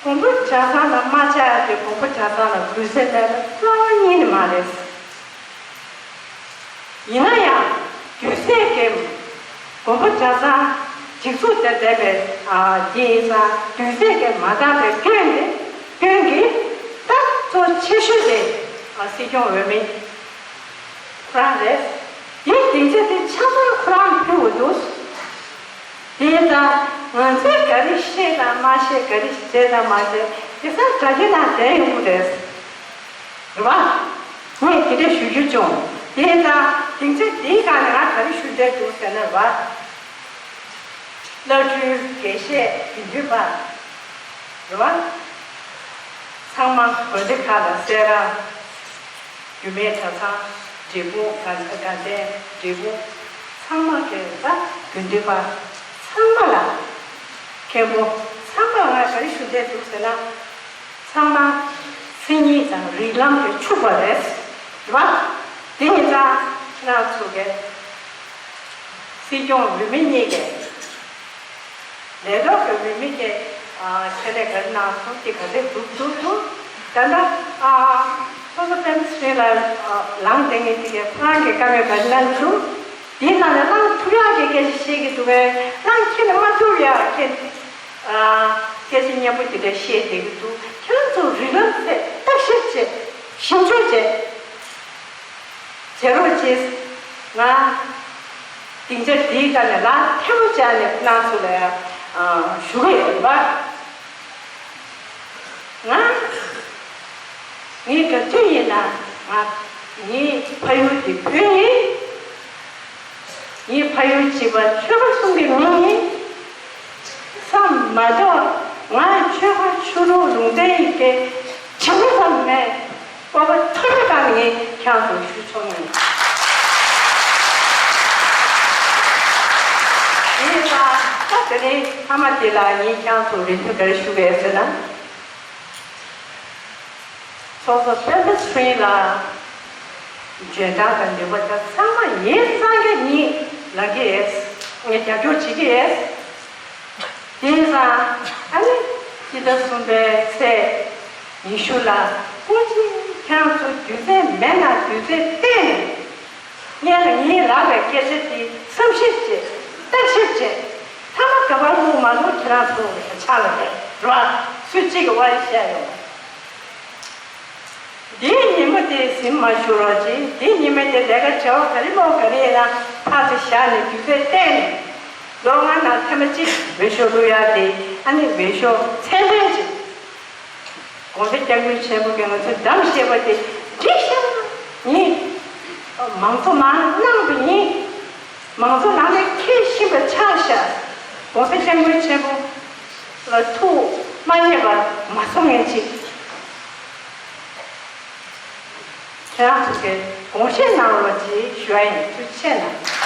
གོམ་པ་གྲྭ་ཚང་ལ་མ་བཅར་ཏེ་གོམ་པ་གྲྭ་ཚང་ལ་གུས་བརྩི་མེད་པ་རྩ་བ་ཉིད་ནས་མ་རེད། ཡིན་ན་ཡང་དུས་ཚོད་ཀྱིས་ མགོན་པོ་གྲྭ་ཚང་སྒྲིག་འཛུགས་དེ་བསྡད་པའི་ཨ་དེ་ཡིན་ཙང་དུས་ཚོད་ཀྱིས་མ་འདང་བའི་སྐྱོན་གྱིས་སྐྱོན་གྱིས་ད་གཙོ་ཆེ་ཤོས་དེ་ཨ་སྲིད་སྐྱོང་འོས་མི་ཁོ་རང་རེད། དེའི་སྡིངས་ཆ་དེ་ཆ་ཚང་ཁོ་རང་ཕུལ་དགོས་འདུག་དེ་ཡིན་ཙང་ང་ཚོས་ག་རེ་བཤད་དང་མ་བཤད་ག་རེ་བྱས་དང་མ་བྱས་དེ་ཚང་དྲ་རྒྱའི་ནང་བསྡད་ཡོང་གི་རེད། རེད་བ། ངས་དེ་འདྲ་ཞུ་རྒྱུ་བྱུང་། དེ་ཡིན་ཙང་སྡིངས་ཆ་དེའི་སྒང་ནས་ང་ག་རེ་ཞུ་འདོད་འདུག་ཟེར་ན་རེད་བ། བླ་སྤྲུལ་དགེ་བཤེས་དགེ་འདུན་པ་རེད་བ། ཚང་མ་དགོན་སྡེ་ཁག་ལ་གསལ་ར། རྒྱུད་སྨད་གྲྭ་ཚང་། འབྲས་སྤུངས། དགའ་དགའ་ལྡན། འབྲས་སྤུངས། ཚང་མ་གི་ད་དགེ་འདུན་པ་ཚང་མ་ལ། མཁན་པོ་ཚང་མ་ལ་ང་ག་རེ་ཞུ་འདོད་འདུག་ཟེར་ན། ཚང་མ་མཚན་ཉིད་དང་རིགས་ལམ་གྱིས་ཕྱུག་པ་རེད། རེད་བ། དེ་ཡིན་ཙང་ཁྱེད་རང་ཚོ་གི་སྲིད་སྐྱོང་འོས་མི་གཉིས་ཀས། ལས་ཐོག་གི་འོས་མི་གཉིས་ཀས་ཨ་ཁྱེད་ནས་ག་རེ་གནང་སོང་དེ་ག་ཚོད་འགྲུབ་འགྲུབ་འདུག་ད་ལྟ་ཨ་སོ་སོ་ཕེམ་སི་ལ་ཨ་ལངས་བསྡད་མཁན་དེ་གས་ཁོ་རང་གིས་བཀའ་མོལ་ག་རེ་གནང་གི་འདུག་དེའི་ནང་ནས་གླང་ཐུབ་ཡག་གི་སྐད་ཆ་བཤད་ཀྱི་འདུག་གས། གླང་ཁྱེད་ནས་མ་ཐུབ་ཡག་ཁྱེད་ཨ་སྐད་ཆ་སྙན་པོ་དེ་འདྲ་བཤད་བསྡད་ཀྱི་འདུག་ཁྱེད་རང་ཚོ་རིགས་ལམ་ཐད་བརྟག་ཞིབ་བྱེད། ཞིབ་འཇུག་བྱེད། བྱེད་རོགས་བྱེད། ང་སྡིངས་ཆ་འདིའི་སྒང་ནས་ལག་ཐལ་མོ་སྦྱར་ནས་ཁྱེད་རང་ཚོ་ལ་ཡང་ཞུ་གི་ཡོད་པ། ང་ངའི་ག་དུས་ཡིན་ན་ང་ངའི་ཕ་ཡུལ་གྱི་བུ་ཡིན། ངའི་ཕ་ཡུལ་གཅིག་པ་ཆོལ་ཁ་གསུམ་གྱི་མི་ཡིན། ཙམ་མ་གཏོགས་ང་ཆོལ་ཁ་ཆོས་ལུགས་ལུང་བསྟན་ཡི་གེ་བྱེད་པོ་ཙམ་མེད། སྤོབས་པ་མཐོ་རུ་བཏང་ངས་ཁྱེད་ཚོར་ཞུ་ཆོག་མིན། དེ་ཡིན་ཙང་ད་དེ་རིང་མཐའ་མ་དེ་ལ་ངས་ཁྱེད་ཚོར་རེ་ཞུ་ག་རེ་ཞུ་གི་ཡོད་ཟེར་ན། སོ་སོ་ཕེམ་སི་ལ་འཇོན་ཐང་དང་ནུས་པ་དང་ཚང་མ་ཡིན་ཙང་གི་ངས་ལབ་ཀྱི་ཡོད། ངས་རྒྱབ་སྐྱོར་བྱེད་ཀྱི་ཡོད། དེ་ཡིན་ཙང་ཨ་ནི་སྤྱི་ཟླ་གསུམ་པའི་ཚེས་ཉི་ཤུ་ལ་སྐུ་མཁྱེན་ཁྱེད་རང་ཚོ་དུས་ཚོད་མེད་ན་དུས་ཚོད་བཏོན་ནས་ངས་ལ་ངས་ལབ་པའི་སྐད་ཆ་དེ་བསམ་ཤེས་བྱེད། བརྟག་ཞིབ་བྱེད། མཐའ་མ་ག་པར་ལྷུང་མ་ལྷུང་ཁྱེད་རང་ཚོ་ཆ་ལ་རེད། རེད་བ། སུ་གཅིག་གིས་དབའ་ཡིག་བཤད་ཡོང་། འདིའི་ཉིན་མོ་དེ་ཟིན་མ་ཞུ་རོགས་གྱིས། འདིའི་ཉིན་མོ་དེ་ལས་ཀ་བྱ་བ་ག་རེ་མོ་ག་རེ་ཡིན་ན་ཕར་ཚུར་བཞག་ནས་དུས་ཚོད་བཏོན་ནས་ལོ་ལྔ་ནང་ཐེངས་མ་གཅིག་འོས་ཤོག་བླུག་ཡག་དེ་ཨ་ནི་འོས་ཤོག་ཚད་ལྡན་ཅིག་༸གོང་ས་༸སྐྱབས་མགོན་ཆེན་པོ་གིས་ང་ཚོའི་འདམ་བཤད་པ་དེ་འགྲིག་ཤག་ཡིན། མང་གཙོ་མར་གནང་བ་ཡིན། མང་གཙོ་ནང་ནས་འཁྱེར་བཞིན་པ་ཆགས་ཤག༸གོང་ས་༸སྐྱབས་མགོན་ཆེན་པོ་ལ་ཐུགས་མ་མཉེས་པ་མ་བཟོ་མཁན་ཅིག་ཁྱེད་རང་ཚོ་གིས་དགོངས་བཞེས་གནང་རོགས་གྱིས་ཞུ་བ་ཡིན། ཐུགས་རྗེ་ཆེ་གནང་།